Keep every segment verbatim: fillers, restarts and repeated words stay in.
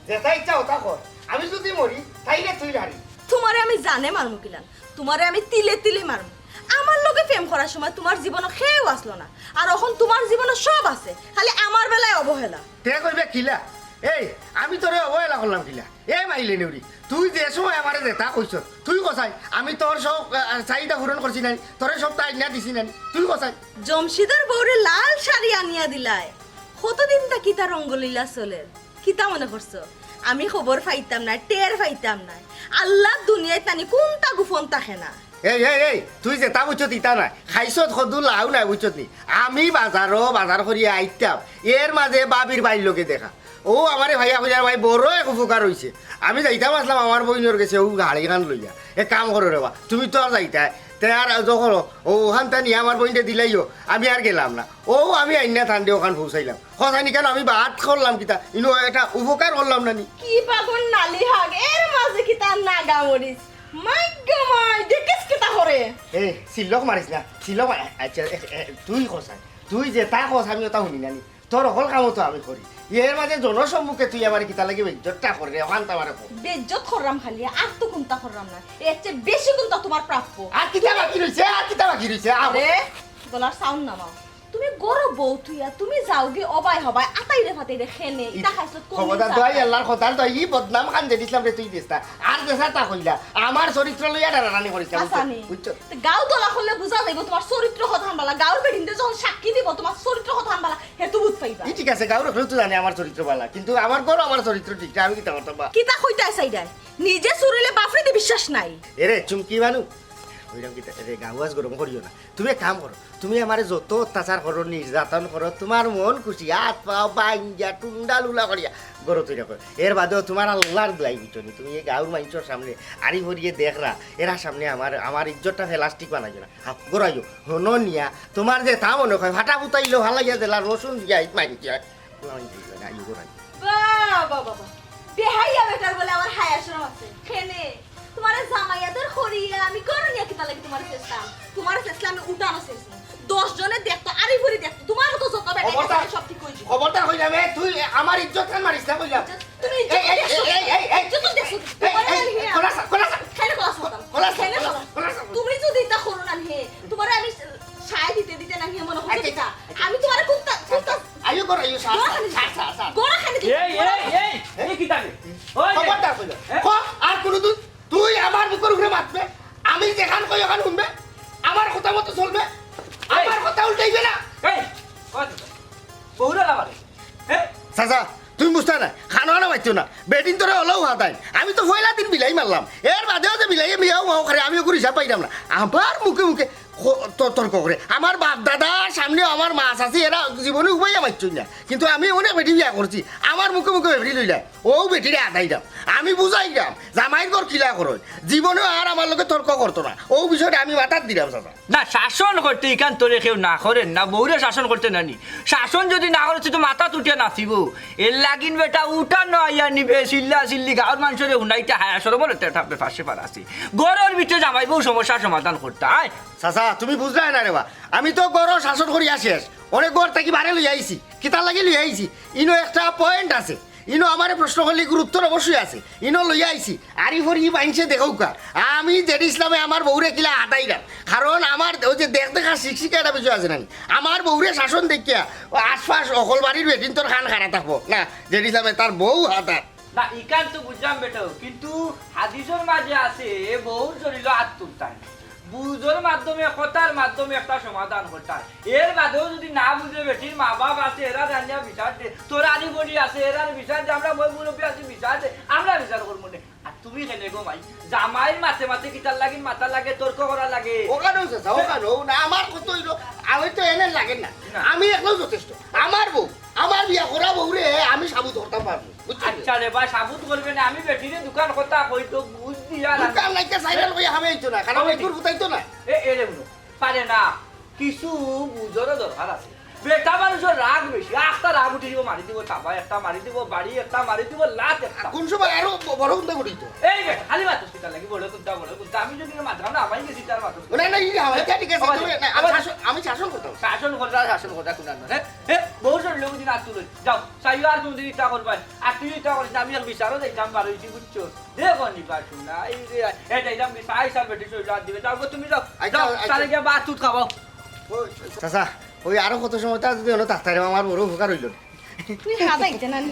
যেতা ইচ্ছা অতা কর, আমি যুদি মরি, তাইলে তুই নারি। তুমারে আমি জানে মারমু কিলান, তুমারে আমি তিলে তিলে মারমু। আমার লগে প্রেম করার সময় তুমার জীবনো কেউ আছলো না, আর অখন তুমার জীবনো সব আছে, খালি আমার বেলায় অবহেলা। তে কইবে কিলা? এই, আমি তোরে অবহেলা করলাম কিলা? এ মাইলে নেউরি, তুই যে সময় আমারে যেতা কইছস, তুই কছাই, আমি তোর সব, আহ, চাহিদা পূরণ করছি নানি, তোরে সব তাই না দিছি নানি, তুই কছাই। জমশিদর বউরে লাল শাড়ি আনিয়া দিলায়, কতদিন তা কিতা রঙ্গলীলা চলের? কিতা মনে করছো? আমি খবর পাইতাম না, টের পাইতাম না। আল্লার দুনিয়াত নানি কুনতা গোপন থাকে না। এই, এই, এই, তুই যেতা বুঝছত ইতা নায়, খাইছত কদু লাউ নায় বুঝছত নি। আমি বাজারো বাজার করিয়া আইতাম, এর মাঝে বাবির বাইর লগে দেখা। অউ আমারে ভাইয়া কইলা, ভাই, বড় এক উপকার অইছে। আমি যাইতাম আছলাম আমার বইনর গেছে, অউ গাড়িখান লইয়া। এক কাম করো রে বা, তুমি তো আর যাইতায়, তে আর যখন অউ অখানতা নিয়া আমার বইনরে দিলাইও, আমি আর গেলাম না। অউ আমি আইন্না তানরে অখান পৌঁছাইলাম। কছানি কেন আমি বাদ করলাম কিতা? ইনো একটা উপকার করলাম না নি? কি বাগর নালি হাগ, এর মাঝে কিতা নাগা মরিচ? মাই গো মাই, দেখিস কিতা করে? এ, সিল্লক মারিস না, সিল্লক মার-, আচ্ছা, এ, এ, তুই কছাই, তুই যেতা কছ আমি অতা হুনি না নি। তোর হকল কামও তো আমি করি। এর মাঝে জনসম্মুখে তুই আমারে কিতা লাগি বেইজ্জতটা কররে, অখানতা আমারে ক। বেইজ্জত কররাম খালি, আর তো কুনতা কররাম না। এর চেয়ে বেশি কুনতা তুমার প্রাপ্য। আর কিতা বাকি রইছে? আর কিতা বাকি রইছে? আহ! আরে, গলার sound নামাও। তুমি গরো বউ তুইয়া, তুমি যাওগি অবায় হবায়, আতাইরে ফাতাইরে খেনে, ইতা খাইছত কোন খবরদার দিন দোয়াই চা আল্লার খোদার দোয়াই, ই বদনাম খান যে দিছলাম রে তুই দিস না। আর যেতা তা কইলা, আমার চরিত্র লইয়া ডারাডারি করিস না, বুঝছো? হাসানি। বুঝছো? তো গাউ দলা করলে বুঝা যাইব তুমার চরিত্র কতখান বালা। গাউর বেটিন্তে যখন সাক্ষী দিব তুমার চরিত্র কতখান বালা, হে তো বুঝ পাইবা। ই ঠিক আছে, গাউর অকলেও তো জানে আমার চরিত্র বালা, কিন্তু আমার ঘরো আমার চরিত্র ঠিক না, আমি কিতা করতাম বা? কিতা কইতায় চাইরায়? নিজে চুর অইলে বাফরে দি বিশ্বাস নাই। এরে চুমকি মানু, ওইরকম কিতা, এরে গাউ আজ গরম করিও না। তুমি এক কাম করো, তুমি আমারে যত অত্যাচার করো, নির্যাতন করো, তুমার মন খুশি, হাত পাও বাইঞ্জা, টুন্ডা লুলা করিয়া, গরো তুই রাখো। এর বাদেও তুমার আল্লার দোয়াই বুঝছো নি, তুমি এই গাউর মাইনষর সামনে আড়ি ভরিয়ে দেখরা, এরা সামনে আমার, আমার ইজ্জতটা প্লাস্টিক বানাইও না। হাফ গরাইও, হনো নিয়া, তুমার যেতা মনে কয়, ফাটা ফুটাইলো, ফালাইয়া দিলা, রসুন দিয়া, ইট মারি দিয়া। বাহ, বাহ, বাহ, বাহ। বেহাইয়া বেটার বলে আমার হায়া শরম আছে। খেনে, তুমারে জামাই আদর করিয়া আমি ঘরো নিয়া কিতা লাগি তুমারে চেষ্টাম? তুমারে চেষ্টা আমি উঠানো চেষ্টা। দশ জনে দেখতো, আড়ি ভরি দেখতো, তুমার মতো যত বেটা খবরদার, আছে সব ঠিক অইছে। খবরদার কইলাম, এ, তুই আমার ইজ্জত খান মারিস না কইলাম। ইজ্জত, তুমি ইজ্জত এই, এই, দেখছো? এই, এই, এই, এই, ইজ্জত দেখছো? এই, তুমারে এই, আমি হিয়া। খোলাসা, খোলাসা। খেলে খোলাসা হতাম। খোলাসা, খেলে খোলাসা। খোলাসা। তুমি যদি ইতা করো না হে, তুমারে আমি সায় দিতে দিতে না হে মনে হয় আচ্ছা, কিতা? আমি তুমারে কুত্তা, কুত্তা আইও কর, আইও, সা, গোড়া খালি সা, সা, সা। গোড়া খালি এই, এই, এই, এই, কিতা রে? ওই, খবরদার কইলাম। হ্যাঁ? ক, আর কোনোদিন তুই আমার মুখর উপরে মাতবে, আমি যেখান কই ওখান হুনবে, আমার কথা মতো চলবে, এই। আমার কথা উল্টাইবে না। এই, কত? বউরে লাবারে। হ্যাঁ? চাচা, তুমি বুঝতা না, খানো খানো পাইতো না, বেটিন তোরে হলেও হাতাই। আমি তো পয়লা দিন বিলাই মারলাম, এর বাদেও যে বিলাই মিয়াও মাও করে, আমি ওগুলো হিসাব পাইলাম না। আমার মুখে মুখে খ-, ত-, তর্ক করে। আমার বাপ দাদার সামনেও আমার মা চাচি এরা জীবনে উবাইয়া মারছইন না। কিন্তু আমি অনেক বেটি বিয়া করছি, আমার মুখে মুখে বেটি লইলা, অউ বেটিরে আদাইলাম। আমি বুঝাইলাম, জামাইর ঘর কিলা করো, জীবনে আর আমার লগে তর্ক করতো না। অউ বিষয়টা আমি মাথাত দিলাম, চাচা। না, শাসন করতে ইখান তোরে কেউ না করের না, বউরে শাসন করতে না নি। শাসন যদি না করে, তুই তো মাথাত উঠিয়া নাচিব। এর লাগিন বেটা উঠা নয় আর নিবে, চিল্লা চিল্লি গাউর মানষরে হুনাইতে হায়া শরমর একটা ঠাপে ফাঁসে পারাছি। ঘরর ভিতরে জামাই বউ সমস্যার সমাধান করতে আয়। চাচা, তুমি বুঝলায় না রে বা। আমি তো ঘরো শাসন করিয়া শেষ। অনেক ঘর থাকি বারে লইয়া আইছি। কিতার লাগি লইয়া আইছি? ইনো একটা point আছে। ইনো আমারে প্রশ্ন করলে গুরুত্বর অবশ্যই আছে। ইনো লইয়া আইছি। আরি ফরি মাইনষে দেখউক্কা। আমি জেড ইসলামে আমার বউরে কিলা হাতাইরাম। কারণ আমার অউ যে দেখ দেখা শিক্ষিকা একটা বিষয় আছে না নি? আমার বউরে শাসন দেখিয়া অউ আশপাশ অকল বাড়ির বেটিন্তর কান খাড়া থাকবো। না, জেড ইসলামে তার বউ হাতার। না, ইখান তো বুঝলাম বেটা, কিন্তু হাদিসর মাঝে আছে, বউর শরীরো আত তুলতাম। বুঝর মাধ্যমে, কথার মাধ্যমে একটা সমাধান করতাম। এর বাদেও যদি না বুঝে, বেটির মা বাপ আছে, এরা জানিয়া বিচার দে, তোর আরি বড়ি আছে, এরার বিচার দে, আমরা মই মুরব্বি আছি, বিচার দে, আমরা বিচার করবো নে। আর তুমি কেনে গো মাই, জামাইর মাতে মাতে কিতার লাগি মাতা লাগে, তর্ক করা লাগে? ওখানেও চাচা, ওখানেও না, আমার কথা অইলো, আমি তো এনে লাগে না, না। আমি একলাউ যথেষ্ট। আমার বউ, আমার বিয়া করা বউরে আমি সাবুত করতাম পারবো, বুঝছো? আচ্ছা রে বা, সাবুত করবে না, আমি বেটিরে দুখান কথা কই তো বুঝ দিয়া না। দুখান নাইকা সাইরাল কইয়া হামে অইতো না, কারণ অইতো। এগুর ফুটাইতো না। এ, এ রে বুঝো, পারে না, কিছু বুঝরও দরকার আছে। বেটা মানুষর রাগ বেশি, আখতা রাগ উঠি দিব, মারি দিব থাবা একটা, মারি দিব বাড়ি একটা, মারি দিব লাত একটা। কোন সময় আরো ব-, বড় কুন্তা ঘটিত? এই বেটা, খালি মাতস কিতার লাগি, বড় কুন্তা, বড় কুন্তা। আমি যদি মাততাম না, আমায় গেছি তার মাতস। না, না, এই আমার, ঠিক আছে, আমার, তুমি, না, আমি আমার শাসন, আমি শাসন করতাম। শাসন করতা, শাসন করতা, কোন আর না, হ্যাঁ? হ্যাঁ? বউর শরীরর লগে যদি আত তুলস, যাও, চাইও আর কোনদিন ইটা করবায়। আর তুই ইটা করিস না, আমি এক বিচারও যাইতাম পারো, ইটি বুঝছো? দেখো নিবা শুনা, এই যে, এটা এটা আমি সাই সাল বেটি শরীরর আত দিবে, যাও গো, তুমি যাও, আচ্ছা, যাও, আচ্ছা। তারে গিয়া ভাত উঠ খাবাও। ও, চাচা, ওই আরো কত সময় তার যদি হলো থাকতে আমার বড় উপকার হইল। তুই হাদাইতে না নি?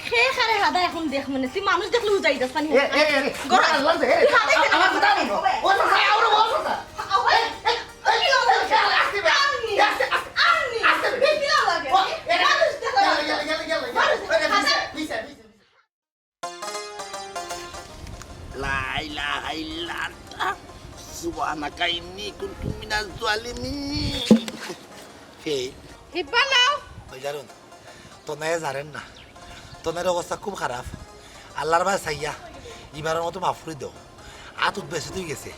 হে খারে হাদা এখন দেখ মানে, তুই মানুষ দেখলে উজাই যাস না নি? এ, এ, এ, এ, গরম। আল্লাহ দে, এ, তুই হাদাইতে না আমার নি? কথা হুনো। ও চাচা, আরো বল চাচা। আওয়াজ। এ, এ, এ, কি লাগে? আস্তে, আস্তে, আস্তে, আস্তে। আননি। আস্তে। এ, কি লাগে? ও, এ, মানুষ দেখলে গেল, গেল, গেল, গেল, গেল। মানুষ এ, দেখলে পিছে, পিছে, পিছে, পিছে। লা ইলাহা ইল্লাল্লাহ। সুবহানাকা ইন্নী কুনতু মিনাজ জালিমিন। হে। হিব্বা নাও। ওই জারুন, তনায় জানেন না, তনার অবস্থা খুব খারাপ। আল্লাহর বায় চাইয়া, ইবারর মতো মাফ করি দেও। আত উত বেসে তুই গেছে,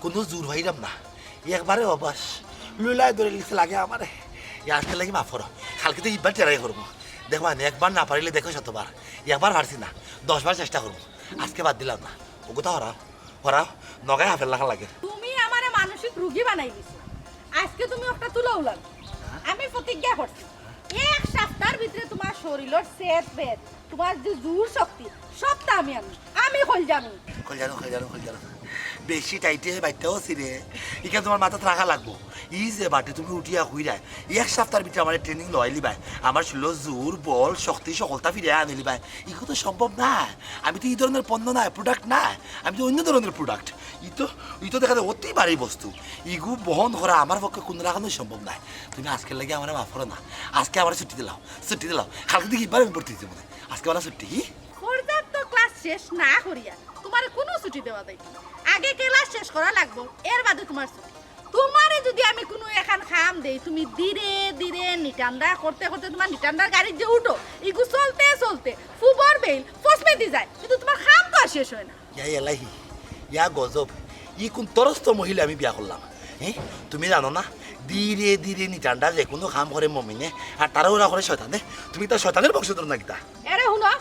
কোনো জোর পাইলাম না। একবারে অবাস, লুলায় ধরে লিখতে লাগে আমারে। এ আজকে লাগি মাফ করো, কালকে তো ইবার ট্রাই করবো। দেখবা নে, একবার না পারিলে দেখো শতবার। একবার পারছি না, দশবার চেষ্টা করবো। আজকে বাদ দিলাম না। ওগুতা হরাও, হরাও, নগায় হাফের লাখা লাগে। তুমি আমারে মানসিক রুগী বানাই দিছো। আজকে তুমি একটা তুলাও লাগবে। আমি প্রতিজ্ঞা করছি, এক সপ্তাহর ভিতরে তোমার শরীরর সেট বেদ, তোমার যে জোর শক্তি, সবটা আমি আনমু। আমি খোল জানো। খোল জানো, খোল জানো, খোল জানো। বেশি টাইটে বাইরটাও ছিঁড়ে। ইখান তোমার মাথাত রাখা লাগবো। ই যে বাটে তুমি উঠিয়া হুইরায়, এক সপ্তাহর ভিতরে আমার ট্রেনিং লইলিবায়। আমার শরীরর জোর, বল, শক্তি, সকলতা ফিরে আনিলিবায়। ইগু তো সম্ভব না। আমি তো ই ধরনের পণ্য নায়, প্রোডাক্ট নায়। আমি তো অন্য ধরনের প্রোডাক্ট। ই তো, ই তো দেখা যায় অতি ভারী বস্তু। ইগু বহন করা আমার পক্ষে কোনো রকমই সম্ভব নায়। তুমি আজকের লাগি আমারে মাফ করো না। আজকে আমারে ছুটি দিলাও, ছুটি দিলাও। কালকে দেখি ইবার আমি ভর্তি দিতে মনে। আজকে আমার ছুটি। পর্যাপ্ত ক্লাস শেষ না করিয়া তোমারে কোনো ছুটি দেওয়া যাইতো না। আগে ক্লাস শেষ করা লাগবো, এর বাদে তোমার ছুটি। তোমারে যদি আমি কোনো এখান কাম দেই, তুমি ধীরে ধীরে নিটান্ডা করতে করতে তোমার নিটান্ডার গাড়িত যে উঠো, ইগু চলতে চলতে ফুবর বেইল ফসমেদি যায়, কিন্তু তোমার কাম তো আর শেষ হয় না। ইয়া এলাহি, ইয়া গজব, ই কোন তরস্ত মহিলা আমি বিয়া করলাম? হ্যাঁ, তুমি জানো না, ধীরে ধীরে নিটান্ডা যে কোনো কাম করে মমিনে, আর তাড়াহুড়া করে শয়তানে। তুমি তার শয়তানের বংশধর না কিতা? এরে হুনো,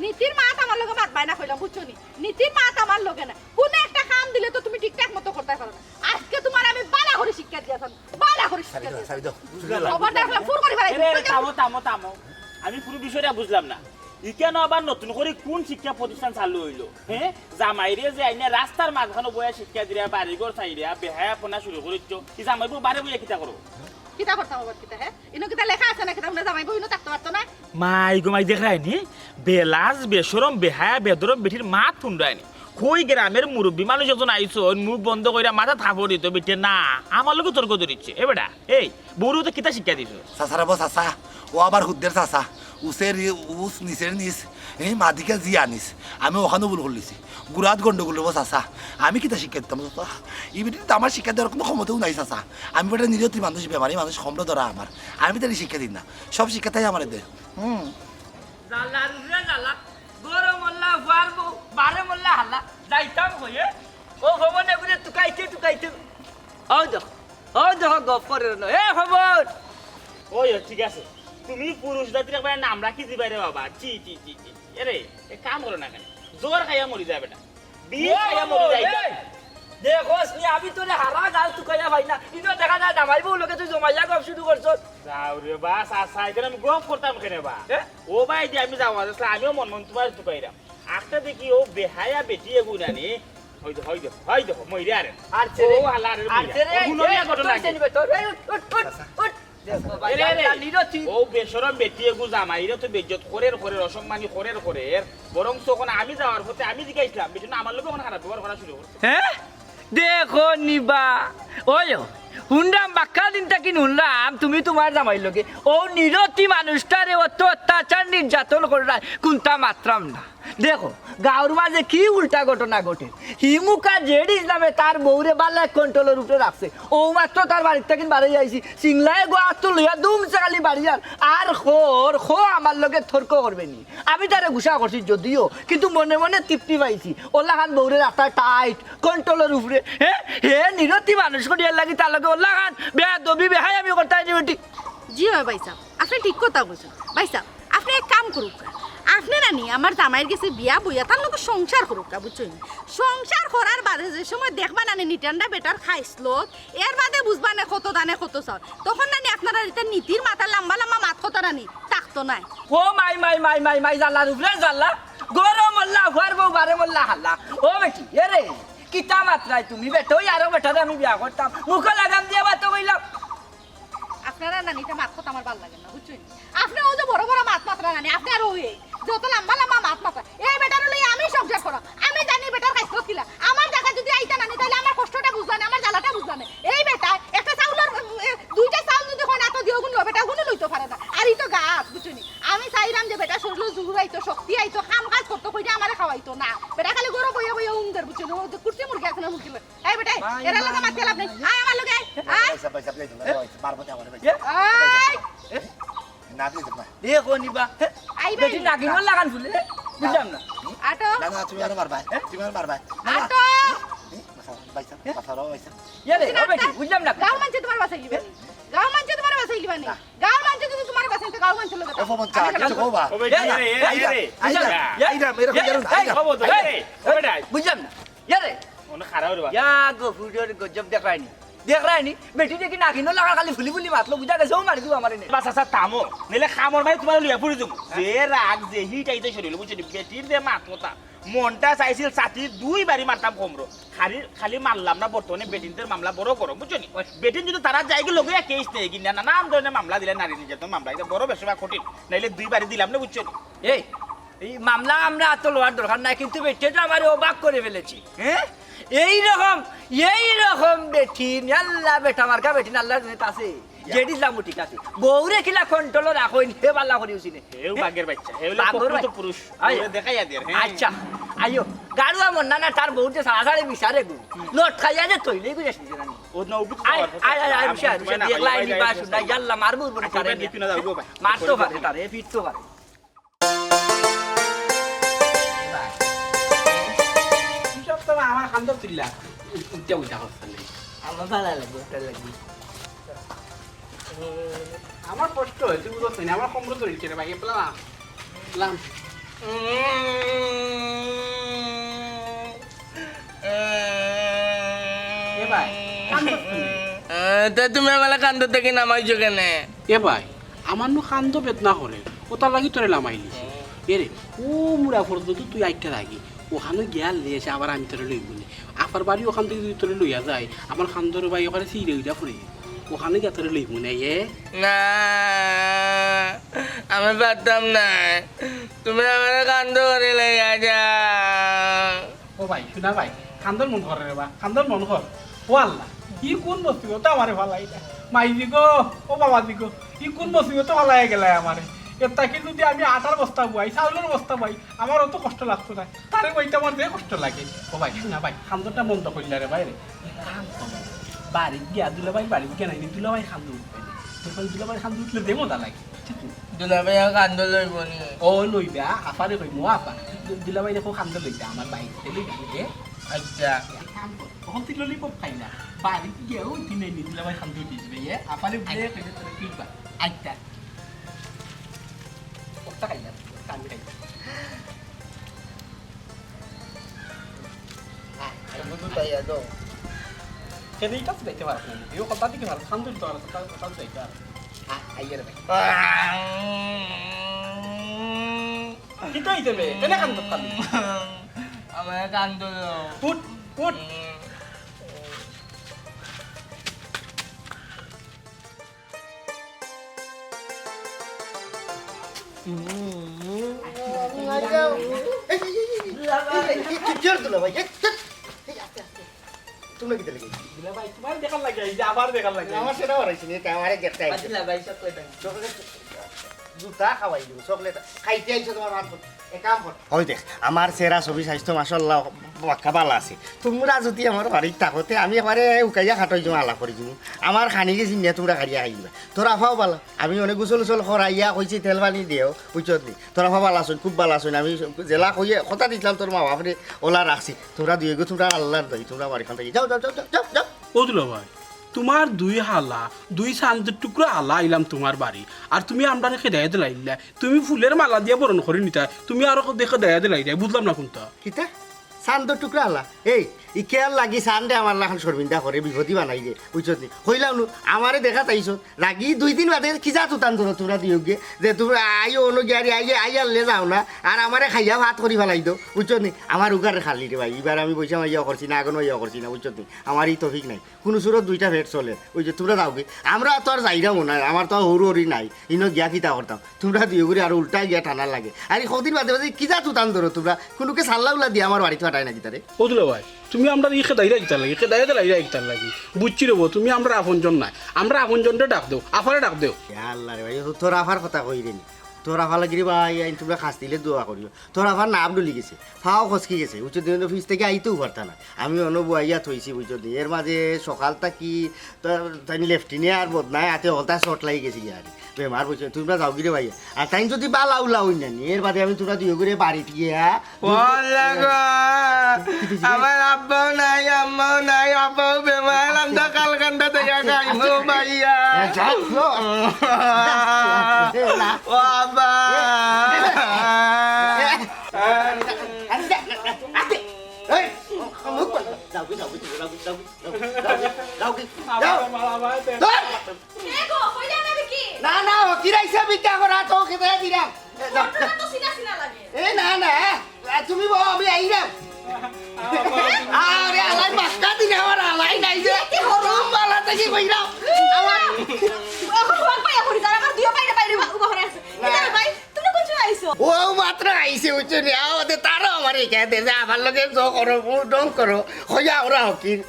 নীতির মাত আমার লগে মাতবায় না কইলাম, বুঝছো নি? নীতির মাত আমার লগে না। কোন একটা কাম দিলে তো তুমি ঠিকঠাক মতো করতে পারো না। আজকে তোমার আমি বালা করে শিক্ষা দিয়া যাম, বালা করে শিক্ষা দিয়া যাম। খবরদার, ফোন করি ফেলাই। এরে, এরে, থামো, থামো, থামো। আমি পুরো বিষয়টা বুঝলাম না। ইখানো আবার নতুন করি কোন শিক্ষা প্রতিষ্ঠান চালু হইলো? হ্যাঁ, জামাইরে যে আইনা রাস্তার মাঝখানো বইয়া শিক্ষা দিরা, বাড়িঘর চাইরা, বেহায়াপনা শুরু করিচ্ছ। ই জামাইবো বারে বইয়া কিতা করো? কিতা করতাম আবার কিতা, হ্যাঁ? ইনো কিতা লেখা আছে না কিতা? আমরা জামাইবো ইনো থাকতে পারতো না? মাই গো মাই, দেখরায়নি? বেলাজ, বেশরম, বেহায়া, বেদরম বেটির মাত হুনরায়নি। কই গ্রামের মুরব্বি মানুষ একজন আইছইন, মুখ বন্ধ কইরা মাথাত থাপড় দিতো বেটিয়ে না, আমার লগে তর্ক ধরিচ্ছে। এ বেটা, এই, বউরে তো কিতা শিক্ষা দিছো? চাচা রে বা চাচা, ও আবার হুদ্দের চাচা। উসের ই-, উস, নিচের নিচ, এই মাদিকে জি আনিস। আমি ওখানো ভুল করলিছি। গুড়াত গন্ডগোল হইব চাচা। আমি কিতা শিক্ষা দিতাম চাচা? ই বেটিত আমার শিক্ষা দেওয়ার কোনো ক্ষমতাও নাই চাচা। আমি বেটা নিরতি মানুষ, বেমারি মানুষ, কমরে ধরা আমার। আমি তারে শিক্ষা দিই না। সব শিক্ষা তাই আমারে দে। হুম। জ্বালার উপরে জ্বালা, গরম মোল্লা, ফুয়ার বউ, বারে মোল্লা হাল্লা, যাইতাম কইয়ে। ও ভবন এগুলো তুকাইতে তুকাইতে। ও দেখো, ও দেখো, গপ করে রইলো। এ ভবন! ওই, ও, ঠিক আছে। তুমি পুরুষ জাতির একবারে নাম রাখি দিবায় রে বাবা। ছি, ছি, ছি, ছি। এরে, এক কাম করো না কেন? জোর খাইয়া মরি যায় বেটা। বিষ ও খাইয়া বাবা, মরি যায়। এই, দেখোস নি, আমি তোরে হারা গাল তুকাইয়া পাই না। ইনো দেখা যায় জামাইবো লগে তুই জমাইয়া গপ শুরু করছস। যাও রে বা, চাচা, এখানে আমি গপ করতাম কেনে বা? এ? ও ভাই, যে আমি যাওয়া আসলে আমিও মন মন তোমার তুকাইরাম। আখতা দেখি ও বেহায়া বেটি এগু নানি। হই দে, হই দে, হই দে, মইরে আরে। আর ছেড়ে, ও হালা আরে আর মইরা। ছেড়ে, ও হুনো এই, ইয়া ঘটনা তোর কি? জানিবে তোর, এই উঠ, উঠ, উঠ, উঠ। দেখো ভাই, এরে, এরে, আল্লাহ, নিরতি। ও বেশরম বেটি এগু জামাইরে তো বেইজ্জত করের, করের, অসম্মানী করের, করের। বরং তখন আমি যাওয়ার পথে আমি জিজ্ঞাসলাম, বেটি না আমার লগে ওখানে খারাপ ব্যবহার করা শুরু করছে। হ্যাঁ? দেখো নিবা, ওই হুনরাম বাক্কা দিন থাকি হুনরাম তুমি তোমার জামাইর লগে ও নিরতি মানুষটারে অত অত্যাচার নির্যাতন কররায়, কুন্তা মাতরাম না। দেখো, গাঁওর মাঝে কি উল্টা ঘটনা ঘটে। হিমুকা জেড ইসলামে তার বউরে বালা কন্ট্রোলর উপরে রাখছে। ও মাত্র তার বাড়ির থাকি বাড়ি আইছি, সিংলায় গো আত্ম লইয়া দুম চাকালি বাড়ি আর, আর খোর, খো আমার লগে তর্ক করবে নি। আমি তারে গুসা করছি যদিও, কিন্তু মনে মনে তৃপ্তি পাইছি। ওলাখান বউরে রাখতা টাইট, কন্ট্রোলর উপরে। হে, হে নিরতি মানুষ করিয়ার লাগি তার লগে ওলাখান বেয়াদবি বেহায়ামি করতায় নি বেটি। জি অয় ভাইসাব, আপনে ঠিক কথা কইছইন। ভাইসাব, আপনে এক কাম করউক্কা, আপনে নানি আমার জামাইর গেছে বিয়া বইয়া তার লগে সংসার করউক্কা, বুঝছইন? সংসার করার বাদে যে সময় দেখবা নানি নিটান্ডা বেটার খাইছলত, এর বাদে বুঝবা নে কত দানে কত চাউল। তখন নানি আপনারার ইতা নীতির মাথা লাম্বা লাম্বা মাত কথা নানি থাকতো নায়। ও মাই, মাই, মাই, মাই, মাই, জ্বালার উপরে জ্বালা। গরো মল্লা, হুয়ার বউ বারে মল্লা হাল্লা। ও বেটি, এরে, কিতা মাতরায় তুমি? বেটা, ওই আরো বেটারে আমি বিয়া করতাম। মুখো লাগাম দিয়া মাতো কইলাম। আপনারার নানি ইতা মাত কথা আমার ভালা লাগে না, বুঝছইন? আপনে অউ যে বড় বড় মাত মাতরা নানি, আপনে আর ওই যত লাম্বা লাম্বা মাত মাতরা। এই বেটারে লইয়া আমি সংসার কররাম। আমি জানি বেটার খাইছলত কিলা। আমার জাগাত যুদি আইতা নানি, তাইলে আমার কষ্টটা বুঝলা নে, আমার জ্বালাটা বুঝলা নে। এই বেটা একটা চাউলর, উম, এ, দুইটা চাউল যুদি কয় না তো দিও গুন লো, বেটা গুনও লইতো পারে না। আর ই তো গাছ, বুঝছইন নি? আমি চাইরাম যে বেটার শরীলো জুর আইতো, শক্তি আইতো, কাম কাজ করতো, কইরা আমারে খাওয়াইতো না। বেটা খালি গরো বইয়া বইয়া উম দের, বুঝছইন নি? অউ যে কুরসি মুরগি আছে না মুরগি লয়। এই বেটা, এরার লগে মাতিয়া লাভ নাই। আয় আমার লগে, আয়। ভাইসাব, ভাইসাব, ভাইসাব, ভাইসাব, মারবো তে আমারে, ভাইসাব। আয়। না দিলে যাবা। এ কো নিবা? আইবা বেটি নি? নাগিনর লাখান ফুলে? বুঝলাম না। আটো। না, না, তুমি আরো মারবা। তুমি আরো মারবা। না, না। আটো। ভাইসাব, ভাইসাব, ভাইসাব। ইয়া রে, ও বেটি, বুঝলাম না। গাঁওর মানষে তুমারে বাচাইলিবা নি? গাঁওর মানষে তুমারে বাচাইলিবা নি? না। গাঁওর মানষে যুদি তুমারে বাচাইন, তে গাঁওর মানষর লগে ও বাবা, চা, আমি কিছু কও বা। ও বেটি, এ, এ, এ, এ, এ, এ, বুঝলাম না। আইরাম, আইরাম, এ, আইরাম, এ, আইরাম। ও বাবা, এ, এ, ও বেটা। বুঝলাম না। ইয়া রে। ওনে খারাপ রে বা। ইয়া গো, ফুডর গজব দেখরায়নি। দেখরায়নি? বেটি দেখি নাগিনর লাখান খালি ফুলি ফুলি মাতলো, বুঝা গেছে, ও মারি দিবো আমারে নে। বাস, আচ্ছা, থামো। নাইলে খামর মারি তুমারে লইয়া পড়ি দিমু। যে রাগ, যে হিট আইছে শরীলো, বুঝছো নি? বেটির যে মাত কথা। মনটা চাইছিল ছাতি দুই বাড়ি মারতাম কোমরো। খালি, খালি মারলাম না, বর্তমানে বেটিন্তর মামলা বড় গরম, বুঝছো নি? বেটিন যুদি থানাত যায়গি লগে কেস নেয়গি না, নানান ধরনের মামলা দিলে, নারী নির্যাতন মামলা, ইটা বড় বেশ কঠিন। নাইলে দুই বাড়ি দিলাম না, বুঝছো নি? এই, এই মামলা আমরা অত লওয়ার দরকার নাই, কিন্তু বেটিয়ে তো আমারে অবাক করি ফালাইছে। হ্যাঁ? এই রকম, এই রকম বেটিন, আল্লাহ বেটা মার্কা বেটিন, আল্লাহর দুনিয়াত আছে। ইয়া। যেটি ইসলাম ঠিক আছে। বউরে কিলা কন্ট্রোলো রাখইন, হে বালা করি উচিনে। হেউ বাঘের বাচ্চা, হে অইলো প্রকৃত পুরুষ। আচ্ছা। আইও, গাড়ুয়া মন্না না, তার বউর যে সারাসারি বিচারে গু। লটকাইয়া যে তৈলে গু যাস নিজে জানি। ও না, উঠুক তো আয়, আয়, আয়, আয়, আমি বুঝে, বুঝে, সময় না, দেখলাই ভাই, নি ভাই, বা সময় শুনলাই, নাই। ইয়াল্লা, মারবো, উঠবো, আচ্ছা, তারে ভাই, নিয়ে। দেখি না, যাও গো, ভাই। মারতো পারে তারে, পিটতো পারে। সব তো আমার কান্দো তুললা। উঠতে উঠতে হচ্ছে না। আমার ভালা লাগবো, ওটা লাগবে। আমার কষ্ট হয়, তুই বুঝছ না, আমার কমরো ধরেছে রে ভাই, এপলা না। লাম। এ ভাই, কান্দো তুমি। আহ, তে তুমি আমার কান্দো থাকি নামাইছো কেনে? এ ভাই, আমার নু কান্দো বেদনা করে, ওটার লাগি তোরে লামাইলিছি। এ রে, ও মুড়া পর্যন্ত তুই আইক্কা থাকি, ওখানো গিয়া লেসে আবার আমি তোরে লইমু নে। আপার বাড়ি ওখান থাকি যদি তোরে লইয়া যাই, আমার কান্দোর ভাই ওখানে ছিঁড়ে উইরা পড়ি। ওখানো গিয়া তোরে লইমু নে, এ? না, আমি পারতাম না। তুমি আমারে কান্দো করি লইয়া যাও। ও ভাই, শুনা ভাই, কান্দোর মন করে রে বা, কান্দোর মন কর। ও আল্লাহ, ই কোন মুসিবত আমারে ফালাইলা? মাইজি গো, ও বাবাজি গো, ই কোন মুসিবত ফালাইয়া গেলায় আমারে? এর থাকি যদি আমি আটার বস্তা বই, চাউলর বস্তা বই, আমার অত কষ্ট লাগতো না। তারে বইতে আমার যে কষ্ট লাগে। ও ভাই, শুনা ভাই, কান্দোটা বন্ধ করিলা রে ভাই রে। এক কাম করো, বাড়িত গিয়া দুলাভাই, বাড়িত গিয়া নাই, দুলাভাই কান্দো উঠবে না। যখন দুলাভাই কান্দো উঠলে যে মজা লাগে। দুলাভাই আর কান্দো লইব নি? ও লইবা, আপারে কইমু, আপা। দু-, দুলাভাই দেখো কান্দো লইতা, আমার বাইক লইবা নি, এ? আচ্ছা। এক কাম কর, তখন তুই ললিপপ খাই না। বাড়িত গিয়া ওই দিন এই দুলাভাই কান্দো দিবে, এ? আপারে বুলে আচ্ছা। কইলে তোরা তুলবা। আচ্ছা। ওটা খাই না, কান্দো খাই। আহ, আরে বন্ধু, তাই এত। কেন এইটা তো দেখতে পারো না? এই কথা দিকে পারো, কান্দো দিতে পারো, কথা, কথা দিতে পারো। আহ, আইয়ার ভাই। কিতা অইছে বে? কেনে কান্দো খালি? আমার কান্দো। উঠ, উঠ। কি, কি, কি, কি, কি, কি, দুলাভাই? এই, ধ্যাৎ। এই, আস্তে, আস্তে। তোমরা কিতা লাগি? দুলাভাই, তোমার দেখার লাগি, এই যে আবার দেখার লাগি। আমার সেটা ওরাইছে নি, এটা আমারে দেখতে আইছে। দুলাভাই, চকলেট। চকলেট, জুতা খাওয়াই দিব, চকলেট। খাইতে আইছো তোমার ভাত। এক কাম কর। ওই দেখ, আমার চেহারা ছবি স্বাস্থ্য মাশাআল্লাহ বাক্কা ভালা আছে। তোমরা যদি আমার বাড়িত থাকো, তে আমি একবারে উকাইয়া খাটই দিমু, আলাপ করি দিমু। আমার খানি গেছি নিয়া তোমরা খাইয়া খাই দিবা। তোরা ফাও ভালা। আমি অনেক গোসল উসল করাইয়া কইছি, তেল পানি দেও, বুঝছত নি? তোরা ফাও ভালা আছইন, খুব ভালা আছইন। আমি জেলা কইয়া কথা দিছিলাম তোর মা বাপরে ওলা রাখছি। তোমরা দুইগু, তোমরা আল্লাহর দোহাই, তোমরা বাড়ি খান থাকি যাও, যাও, যাও, যাও, যাও, যাও। ও দুলাভাই, তুমার দুই হালা, দুই চান্দর টুকরা হালা আইলাম তুমার বাড়ি, আর তুমি আমরারে খেদাইয়া দিলাইলা। তুমি ফুলর মালা দিয়া বরণ করি নিতায়, তুমি আরো দেখে দাইয়া দিলাইলা, বুঝলাম না কুনটা। কিতা? চান্দর টুকরা হালা? এই, ই কিয়ার লাগি চান্দে আমার লাখান শর্মিন্দা করে, বিপদি বানাইরে, বুঝছত নি? কইলাম নু, আমারে দেখাত আইছো, রাগি দুই দিন বাদে কিজাত উতান ধরো তুমরা দুইওগে, যে তুমরা আইও অনো গিয়ারি, আইয়া, আইয়ারলে যাও না, আর আমারে খাইয়া ভাত করি ফালাই দেও, বুঝছত নি? আমার উগার খালি রে ভাই, ইবার আমি বৈশা মাইয়াও করছি না, আগন মাইয়াও করছি না, বুঝছত নি? আমার ই তৌফিক নাই। কুনু সুরত দুইটা পেট চলে, ওই যে তুমরা যাওগি, আমরা তো আর যাইরামও না, আমার তো আর হৌর হৌরি নাই, ইনো গিয়া কিতা করতাম, তুমরা দুইওগুরে আরো উল্টা গিয়া টানার লাগে। আরে কদিন বাদে বাদে কিজাত উতান ধরো তুমরা, কুনুকে সাল্লা উল্লা দিয়া আমার বাড়িত পাঠায় না কিতারে? ও দুলাভাই, তুমি আমরারে খেদাইরায় কিতার লাগি, খেদাইয়া দিলাইরায় কিতার লাগি? বুঝছি রে বউ, তুমি আমরার আপনজন নায়, আমরার আপনজনরে ডাক দেও, আফারে ডাক দেও। ইয়া আল্লাহ রে ভাই, ও তোর আফার কথা কইরে নি, তোর আফার লাগি রে ভাই, আইন তুমরা খাস দিলে দোয়া করিও। তোর আফার নাফ ডলি গেছে, ফাও খসকি গেছে, বুঝছত নি? ফিস থাকি আইতেও পারতা না। আমি অনো বওয়াইয়া থইছি, বুঝছত নি? এর মাঝে সকাল থাকি তাইন লেফটিনে আর বদনায় আতে হকলতা চট লাগি গেছে গিয়া আর। বেমার বুঝছো, তুমরা যাওগি রে ভাই। আর তাইন যদি বালা উলা অইন না নি, এর বাদে আমি তুমরা দুইওগুরে বাড়িত গিয়া ও আল্লাহ গো, আমার আব্বাও নাই, আম্মাও নাই, আব্বাও বেমার, আমরা কালকান্দা থাকি খাইমু ভাইয়া। এ, যাও, যাও। এ, না। ও আব্বা। এ, এ, আরে, আরে, আরে, এই, মুখ বন্ধ। যাওগি, যাওগি, যাওগি, যাওগি, যাওগি, যাওগি, যাও। ধর। কে গো, কইলা না দেখি? না, না, ও কিরাইছে ভিক্ষা করা, তো খেতে দিলাম। এ, যাও। ঘটনা তো চিনা চিনা লাগে। এ, না, না, আ, তুমি বও, আমি আইরাম। আরে, আলাই বাক্কা দিলে আমার আলাই নাই যে। কি হলো? রুম বালা থাকি কইরাম। আমার এখন তোমার পায়ে পড়ি যার, আমার দুইও পায়ে বাইরে উবা করে আছে। না। কিতা রে ভাই, তুমি কোন সময় আইছো? ও মাত্র আইছে, বুঝছো নি? আও, দে, তারও আমার এই খেতে যে আমার লগে জো করো, মুখ ঢং করো। কইয়া ওরা হকির।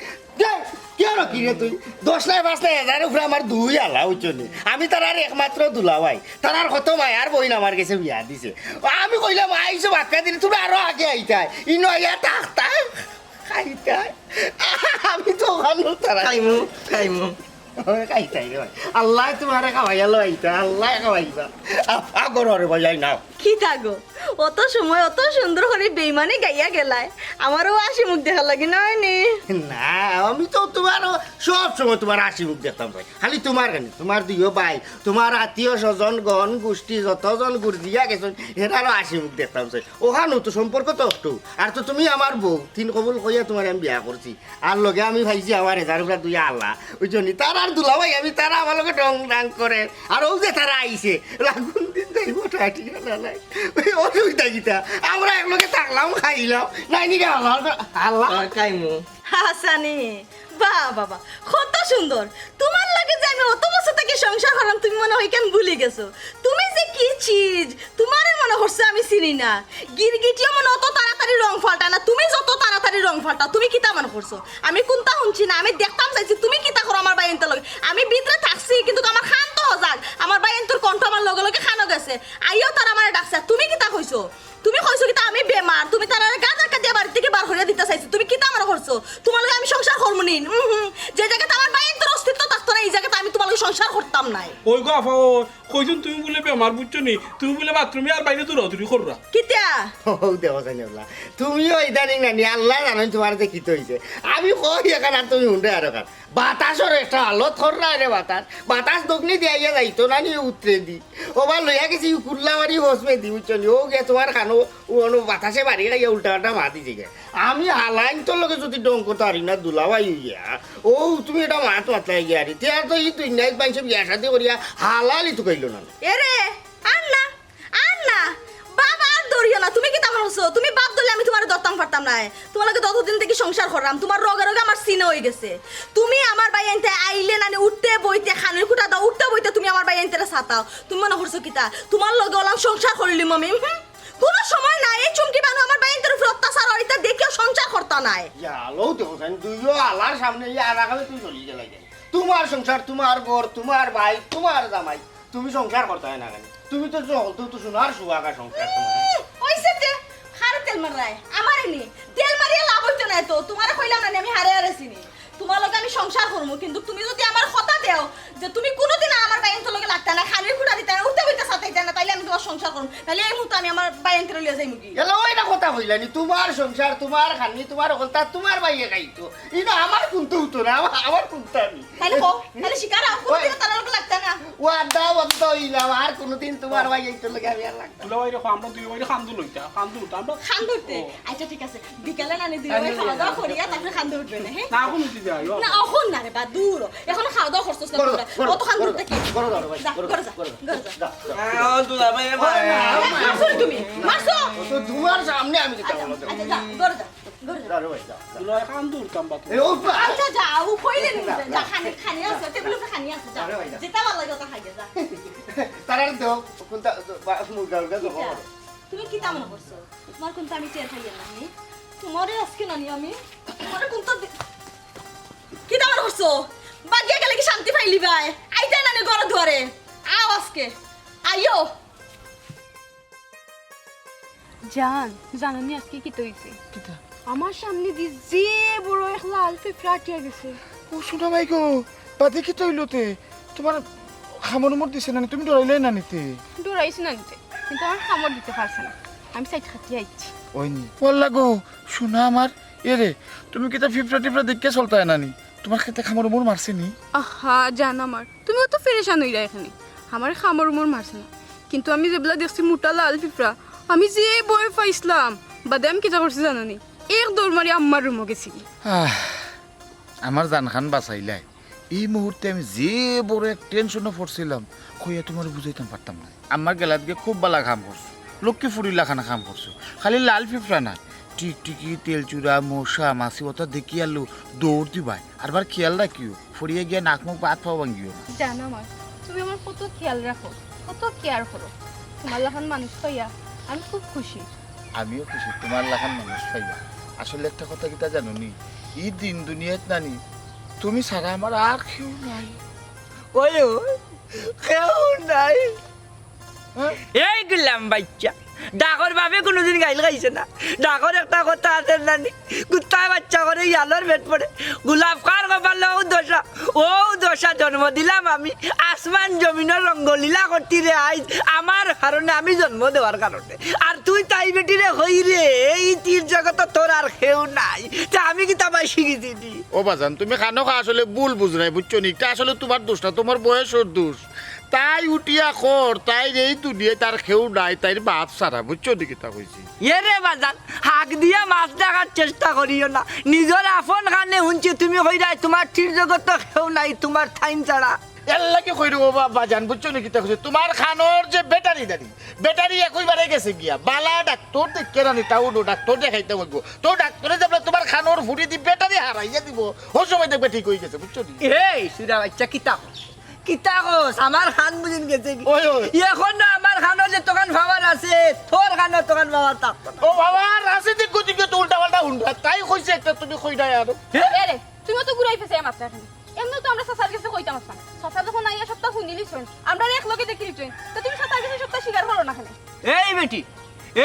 দে, কি হলো কি রে তুই? দশ নাই, পাঁচ নাই, হাজার উপরে আমার দুই আলা, বুঝছো নি? আমি তারার একমাত্র দুলাভাই। তারার কত মায়ার বইন আমার গেছে বিয়া দিছে। আমি কইলাম, "আইছো বাক্কা দিন, তুমি আরো আগে আইতায়।" ইনো আইয়া থাকতায়, খাইতায়। আমি তো ওখানো তারা খাইমু, খাইমু। ওই খাইতায় রে ভাই। আল্লায় তুমারে খাওয়াইয়া লইতা, আল্লায় খাওয়াইবা। আ-, আগর ওরে ভাই, আই নাও। কিতা গো? অত সময় অত সুন্দর করি বেইমানি গাইয়া গেলায়। আমারও হাসি মুখ দেখার লাগি নায় নি? না, আমি তো তুমার সব সময় তুমার হাসি মুখ দেখতাম চাই। খালি তুমার কেনে, তুমার দুইও ভাই, তুমার আত্মীয় স্বজন, গণ গোষ্ঠী, যতজন গুরজিয়া গেছইন, এরারও হাসি মুখ দেখতাম চাই। ওখানো তো সম্পর্ক তো একটু। আর তো তুমি আমার বউ, তিন কবুল কইয়া তুমারে আমি বিয়া করছি। আর লগে আমি পাইছি আমার হেজার উপরে দুই আলা। বুঝছো নি? তারার দুলাভাই আমি, তারা আমার লগে ঢং ঢাং করে। আর ও যে তারা আইছে, লাগুন দিন যাইব টাটি না নাই। ওই অসুবিধা কিতা? আমরা একলগে থাকলাম, খাইলাম। নাই নি গা আলা, আলা। আর খাইমু। হাসানি, বাহ বাবা, কত সুন্দর। তুমার লগে যে আমি অত বছর থাকি সংসার করলাম, তুমি মনে হয় কেন ভুলি গেছো? তুমি যে কি চিজ, তুমারে মনে করছো আমি চিনি না। গিরগিটিও মনে অত তাড়াতাড়ি রং পাল্টায় না, তুমি যত তাড়াতাড়ি রং পাল্টাও। তুমি কিতা মনে করছো আমি কুনতা হুনছি না? আমি দেখতাম চাইছি তুমি কিতা করো আমার বাইনতর লগে। আমি ভিতরে থাকছি, কিন্তু আমার কান তো হজাগ, আমার বাইনতর কণ্ঠ আমার লগে লগে কানো গেছে। আইয়াও তারা আমারে ডাকছে, তুমি কিতা কইছো? তুমি কইছো কিতা আমি বেমার? তুমি তারারে গাজার কাদিয়া বাড়ি থাকি বার করিয়া দিতা চাইছো। তুমি কিতা মনে করছো? তুমার লগে আমি সংসার করমু নি? উম হুম। যে জাগাত আমার বাইনতর অস্তিত্ব থাকতো না, ই জাগাত আমি তুমার লগে সংসার করতাম নায়। ওই গো আফা, ও কইছইন তুমি বুলে বেমার, বুঝছো নি? তুমি বুলে বাথরুমে আর বাইরে দৌড়াদৌড়ি কররা। কিতা? ও দেখো চাইন ওলা, তুমিও ইদানিং নানি আল্লায় জানইন তুমার যে কিতা অইছে। আমি কই এখান আর তুমি হুনরায় আর এখান। বাতাসর একটা হালত কররায় রে বাতাস। বাতাস দগ্নি দিয়া ইয়া যাইতো না নি উতরে দি। ওবা লইয়া গেছি ইউ কুল্লাবাড়ি হসমে দি, বুঝছো নি? ও গিয়া তুমার কানো, ও অনো বাতাসে বাড়ি খাইয়া উল্টা পাল্টা মাত দিছে গিয়া। আমি হালাইনতর লগে যদি ঢং করতাম পারি না দুলাভাই অইয়া, ও তুমি এটা মাত মাতলাই গিয়া রে। তে আর তো ই দুনিয়াত মানষে বিয়া শাদি করিয়া হালালি তো কইল না। এরে, আর না, আর না, বাপ আর ধরিও না। তুমি কিতা মনে করছো? তুমি বাপ ধরলে আমি তুমারে ধরতাম পারতাম নায়। তুমার লগে যতদিন থাকি সংসার কররাম, তুমার রগে রগে আমার চিনা অইগেছে। তুমি আমার বাইনতে আইলে নানি উঠতে বইতে, খানির খুটা দাও, উঠতে বইতে তুমি আমার বাইনতরে সাতাও। তুমি মনে করছো কিতা? তুমার লগে অলান সংসার করিলিমু আমি? হুম? কুনু সময় নায়, এই চুমকি বানু আমার বাইনতর উপরে অত্যাচার অর, ইতা দেখিয়া সংসার করতা নায়। ইয়া, লও দেখো চাইন, দুইও আলার সামনে ইয়া আলাকালে তুমি চলি গেলাই কেনে? তুমার সংসার, তুমার ঘর, তুমার ভাই, তুমার জামাই, তুমি সংসার করতায় না কেনে? তুমি তো চলতো তো সোনার সুহাগা সংসার তুমার। উম, অইছে তে, কারে তেল মাররায়? আমারে নি। তেল মারিয়া লাভ অইতো নায় তো। তুমারে কইলাম না নি, আমি হারে হারে চিনি। তুমার লগে আমি সংসার করমু, কিন্তু তুমি যদি আমার কথা দেও যে তুমি কুনুদিন আর আমার বাইনতর লগে লাগতায় না, খানির খুটা দিতায় না, উঠতে বইতে সাতাইতায় না, তাইলে আমি তুমার সংসার করুম, নাইলে এই মুহূর্তে আমি আমার ভাইয়াইন্তরে লইয়া যাইমুগি। এলা ওইটা কথা কইলানি, তুমার সংসার, তুমার খানি, তুমার হকলতা, তুমার ভাইয়ে খাইতো। ইনো আমার কুন্তা অইতো না, আমার, আমার কুন্তা নি। তাইলে কও, তাইলে স্বীকার, আর কোনোদিন তারার লগে লাগতা না। ওয়াদা বদ্ধ অইলাম, আর কোনোদিন তুমার ভাইয়াইন্তর লগে আমি আর লাগতাম না। দুলাভাইরে কও, আমরা দুই ভাইরে কান্দো লইতা, কান্দো লইতা, আমরা কান্দো লইতে? ও। আচ্ছা, ঠিক আছে, বিকালে নানি দুই ভাই খাওয়া দাওয়া করিয়া তারপরে কান্দো উঠবে না, হ্যাঁ? না, অখন উঠি যাই, ও। না, অখন না রে বা, দূর। অখন খাওয়া দাওয়া করছস না তোরা। অত কান্দো উঠতে কি? ঘরো যাও রে ভাই, যা, ঘরো যাও, ঘরো যা, ঘরো যাও। ঘরো যা। হ্যাঁ, ও দুলাভাই, আমার মারছো নি তুমি? মারছো? ও তো তুমার সামনে আমি কিতা আচ্ছা, বললাম? আচ্ছা, যা, ঘরো যা, ঘরো যা। যা রে ভাই, যা, যা। দুলাভাই, কান্দো উঠতাম বা তুমি। এই, ও বা- আচ্ছা, যা, ও কইলে নি, যা, খানি, খানি আছে, টেবিলর উপরে খানি আছে, যা। আরে ভাই, যা। যেটা ভালা লাগে ওটা খাইয়া যা। তারারে দেও, কুন্তা, বা-, মুরগা উরগা দেও। কিতা? তুমি কিতা মনে করছো? তুমার কুন্তা আমি টের পাইয়ার না, হুম? তুমারে আজকে নানি আমি, তুমারে কুন্তা দি-, কিতা মনে করছো? বাগিয়া গেলে কি শান্তি পাইলিবায়? আইতায় নানি ঘরো দুয়ারে। আও আজকে, আইও। জান, জানো নি আজকে কিতা অইছে? কিতা? আমার সামনেদি যে বড় এক লাল পিঁপড়া আটিয়া গেছে। ও সোনা মাই গো, বাদে কিতা অইলো তে? তুমার কামড় উমড় দিছে না নি? তুমি ডরাইলায় না নি তে? ডরাইছি নানি তে, কিন্তু আমার কামড় দিতে পারছে না। আমি সাইড কাটিয়া আইছি। ওই নি। ওয়াল্লা গো, সোনা আমার, এরে, তুমি কিতা পিঁপড়া টিপড়া দেখিয়া চলতায় না নি? তুমার কিতা কামড় উমড় মারছে নি? আহা, জান আমার, তুমি অত পেরেশান অইরায় কেনে? আমারে কামড় উমড় মারছে না, কিন্তু আমি যেবলা দেখছি মুটা লাল পিঁপড়া, আমি যে ভয় পাইছলাম, বাদে আমি কিতা করছি জানো নি? এক দৌড় মারি আম্মার রুমো গেছি। আহ, আমার জানখান বাঁচাইলায়। এই মুহূর্তে আমি যে বড় এক টেনশনো পড়ছিলাম, কইয়া তুমারে বুঝাইতাম পারতাম নায়। আম্মার গেলাত গিয়া খুব ভালা কাম করছো, লক্ষ্মী ফুড়ির লাখান কাম করছো। খালি লাল পিঁপড়া না, টিকটিকি, তেলচুরা, মশা, মাছি অতা দেখিয়ারলেও দৌড় দিবায়। আর বার খেয়াল রাখিও, পড়িয়া গিয়া নাক মুখ বা আত পাও ভাঙ্গিও না। জানো আমার, তুমি আমার কত খেয়াল রাখো, কত কেয়ার করো। তুমার লাখান মানুষ পাইয়া আমি খুব খুশি। আমিও খুশি তুমার লাখান মানুষ পাইয়া। আসলে একটা কথা কিতা জানো নি, ই দিন দুনিয়াত নানি তুমি ছাড়া আমার আর কেউ নাই। ওই, ওই, কেউ নাই। হ্যাঁ? এই গুলাম বাইচ্চা, ডাকর বাপে কুনুদিন গাইল খাইছে না। ডাকর একটা কথা আছে না নি, কুত্তায় বাইচ্চা করে ইয়ালর পেট পড়ে। গুলাম খার কপালো অউ দশা, অউ দশা জন্ম দিলাম আমি। আসমান জমিনর রঙ্গলীলা করতি রে আইজ, আমার কারণে, আমি জন্ম দেওয়ার কারণে। আর তুই তাই বেটিরে কইরে, এই তিন জগতো তোর আর কেউ নাই। তে আমি কিতা বাঁচি গেছি নি? ও বাজান, তুমি খানোখা আসলে ভুল বুঝরায়, বুঝছো নি? ইটা আসলে তুমার দোষ না, তুমার বয়সর দোষ। তাই উঠিয়া কর, তাইর এই দুনিয়াত আর কেউ নাই, তাইর বাপ ছাড়া, বুঝছো নি কিতা কইছি? এরে বাজান, হাক দিয়া মাছ ডাকার চেষ্টা করিও না। নিজর আপন কানে হুনছি তুমি কইরায় তুমার তিন জগতো কেউ নাই, তুমার তাইন ছাড়া। এরলাগি কইরাম ও বা-, বাজান, বুঝছো নি কিতা কইছি? তুমার কানর যে ব্যাটারি দাড়ি, ব্যাটারি একইবারে গেছে গিয়া। ভালা ডাক্তর দেখিয়া নানি টাউনো ডাক্তর দেখাইতে অইবো। তো ডাক্তরে যেবলা তুমার কানর ফুড়িদি ব্যাটারি হারাইয়া দিবো, অউ সময় দেখবায় ঠিক অইগেছে, বুঝছো নি? এই সুরা বাইচ্চা, কিতা কস? কিতা কস? আমার কান বুঝিন গেছে গি? ওই, ওই। অখনো আমার কানো যেতখান পাওয়ার আছে, তোর কানো অতখান পাওয়ার থাকতো না। ও বাবা, রাজনীতিক গতিকে তো উল্টা পাল্টা হুনরা। তাই কইছে একটা, তুমি কইরায় আরো। এরে, তুমি অত ঘুরাই পেচাইয়া মাতরায় কেনে? এমনেও তো আমরা চাচার গেছে কইতাম পারতাম। চাচা যখন আইয়া সবতা হুনিলিছইন, আমরারে একলগে দেখিলিছইন, তে তুমি চাচার গেছে সবতা স্বীকার করো না কেনে? এই বেটি,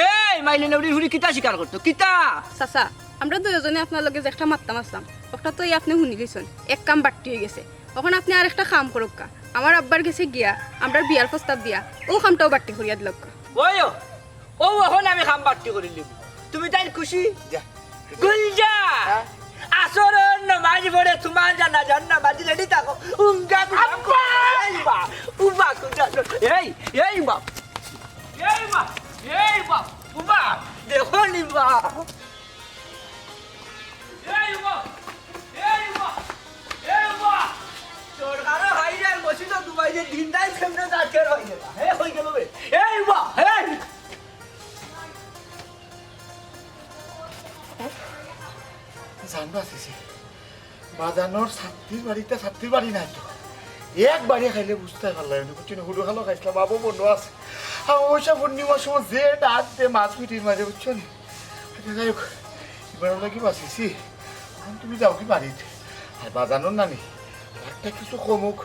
এই মাইলে নেউরির ফুড়ি কিতা স্বীকার করতো? কিতা? চাচা, আমরা দুইওজনে আপনার লগে যে একটা মাততাম আছলাম, অটা তো এই আপনে হুনিলিছইন, এক কাম বাট্টি অইগেছে। অখন আপনে আরেকটা কাম করউক্কা, আমার আব্বার গেছে গিয়া আমরার বিয়ার প্রস্তাব দিয়া অউ কামটাও বাট্টি করিয়া দিলাউক্কা। ওই ও, ও অখন আমি কাম বাট্টি করিলিমু। তুমি তাইন খুশি? যা। গুলজার, হ্যাঁ? আসরর নমাজ পড়ে তুমার জানাজার নমাজ রেডি থাকো। উঙ্গা গুলাম আব্বা! এই বা, উবা গুলজার। এই, এই বা। এই বা, এই বা, উবা, দেখো নি বা। এই উবা, এই উবা, এই উবা। সরকারও হাইরে মসজিদও ডুবাই যে দিন রাইত কেমনে যাচ্ছে রইছে না। হে, হই গেল বে। এই উবা, এই। জান বাঁচিছে। বাজানর ছাত্তির বাড়িতে ছাত্তির বাড়ি নাই তো। এক বাড়ি খাইলে বুঝতে পারলাম না, বুঝছো নি? হুরু খালো খাইছিলাম, বাবু বন্ধু আছে। আর অমাবস্যা পূর্ণিমার সময় যে ডাক দে মাছ মিটির মাঝে, বুঝছো নি? আচ্ছা, যাই হোক, এবার আমরা কি বাঁচিছি? এখন তুমি যাও কি বাড়িতে? আর বাজানর নানি, রাগটা কিছু কমুক,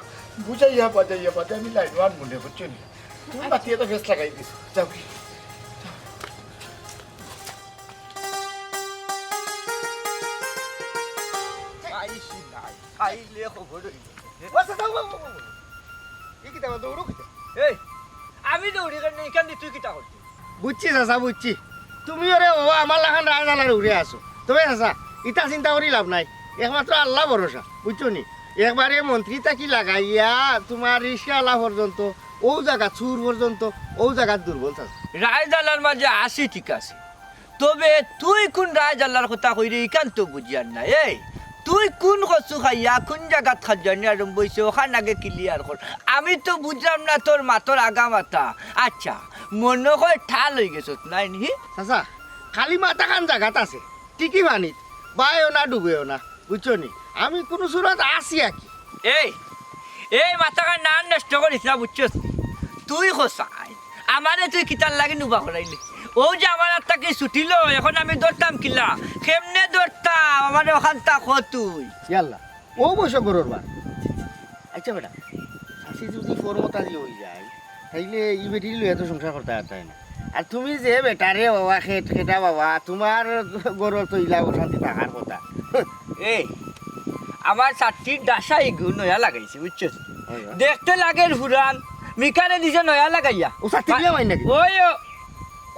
বুঝাইয়া বাজাইয়া বাদে আমি লাইন ওয়ান মনে, বুঝছো নি? তুমি বাতিয়ে তো ফেস লাগাই দিছো, যাও কি? যাও। আইসি নাই, আইলে খবর হইল। ও, আচ্ছা, যাও, যাও, যাও, যাও। এই কি দাও, দৌড়ো কি দাও? এই, আমি দৌড়ি কেনে, ইখান দি তুই কিতা করতে? বুঝছি চাচা, বুঝছি। তুমি ওরে বাবা আমার লাখান রায় জ্বালার উড়ে আছো। তবে চাচা, ইতা চিন্তা করি লাভ নাই, একমাত্র আল্লাহ ভরসা, বুঝছো নি? একবারে মন্ত্রী থাকি লাগাইয়া তোমার রিক্সাওয়ালা পর্যন্ত, অউ জাগাত চুর পর্যন্ত, অউ জাগাত দুর্বল চাচা। রায় জ্বালার মাঝে আছি, ঠিক আছে, তবে তুই কুন রায় জ্বালার কথা কইরে, ইখান তো বুঝিয়ার না। এই, তুই কুন কচু খাইয়া কুন জাগাত খাজানি আরম্ভ অইছে, অখান আগে clear কর। আমি তো বুঝলাম না তোর মাতর আগা মাথা। আচ্ছা, মনো কয় ঠাল অইগেছত নায় নি? চাচা, খালি মাথাখান জাগাত আছে, টিকি পানিত, বায়ও না, ডুবেও না, বুঝছো নি? আমি কুনু সুরত আছি আর কি। এই, এই মাথাখান না নষ্ট করিস না, বুঝছস নি? তুই কছাইন, আমারে তুই কিতার লাগি নুবা করাইলি? অউ যে আমার আত থাকি ছুটিলো, অখন আমি ধরতাম কিলা? কেমনে ধরতাম? আমারে অখানতা ক তুই। ইয়াল্লা, অউ বয়সো ঘরর বার। আচ্ছা বেটা, চাচি যদি ফরমতাজি অই যায়, তাইলে ই বেটিরে লইয়া তো সংসার করতায় পারতায় না। আর তুমি যে বেটারে বাবা, খেট খেটা বাবা, তোমার ঘরো তো ইলা অশান্তি থাকার কথা। এই, আমার ছাতির ডাসা ইগু নয়া লাগাইছি, বুঝছস? অয়, অয়। দেখতে লাগের পুরান, মিকারে দিছে নয়া লাগাইয়া। ও ছাতি দিয়া মাইর নাকি? অয়, অয়,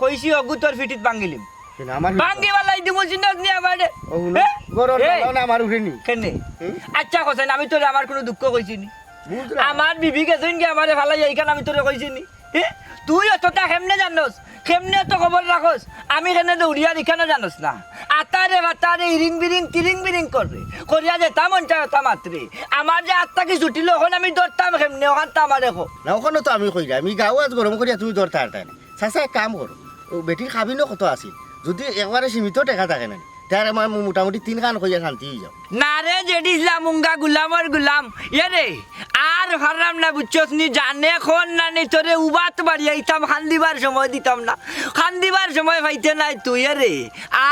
কইছি অগু তোর ফিটিত ভাঙ্গিলিম। কেনে আমার ভাঙ্গি বালাই দিমু চিনস নি আমারে? ও, হুনো, হে? ঘরর হে? জ্বালা না আমার উঠে নি। কেনে? হুম? আচ্ছা, কছাইন, আমি তোরে আমার কুনু দুঃখ কইছি নি? বুঝলাম। আমার বিবি গেছইন গি আমারে ফালাইয়া, ইখান আমি তোরে কইছি নি? হে? তুই অততা কেমনে জানস? কেমনে অত খবর রাখস? আমি কেনে দৌড়িয়ার ইখানও জানস না? আতারে বাতারে ইরিং বিরিং তিরিং বিরিং করে। করিয়া যেতা মন চায় অতা মাতরে। আমার যে আত থাকি ছুটিলো, অখন আমি ধরতাম কেমনে? অখানতা আমারে ক। না, অখানও তো আমি কইরাম, ই গাউ আজ গরম করিয়া তুমি ধরতায় পারতায় না। চাচা, এক কাম করো, অউ বেটির কাবিনও কত আছিল, যদি একবারে সীমিত টেকা থাকে না, তে আর আমার মো-, মোটামুটি তিনখান কইয়া শান্তি অই যাও। না রে, জেডিস লামুঙ্গা গুলামর গুলাম, এরে, আর পাররাম না, বুঝছস নি? জানে কর না নি, তোরে উবাত বাড়িয়া ইতাম, কান্দিবার সময় দিতাম না, কান্দিবার সময় পাইতে নায় তুই, এরে।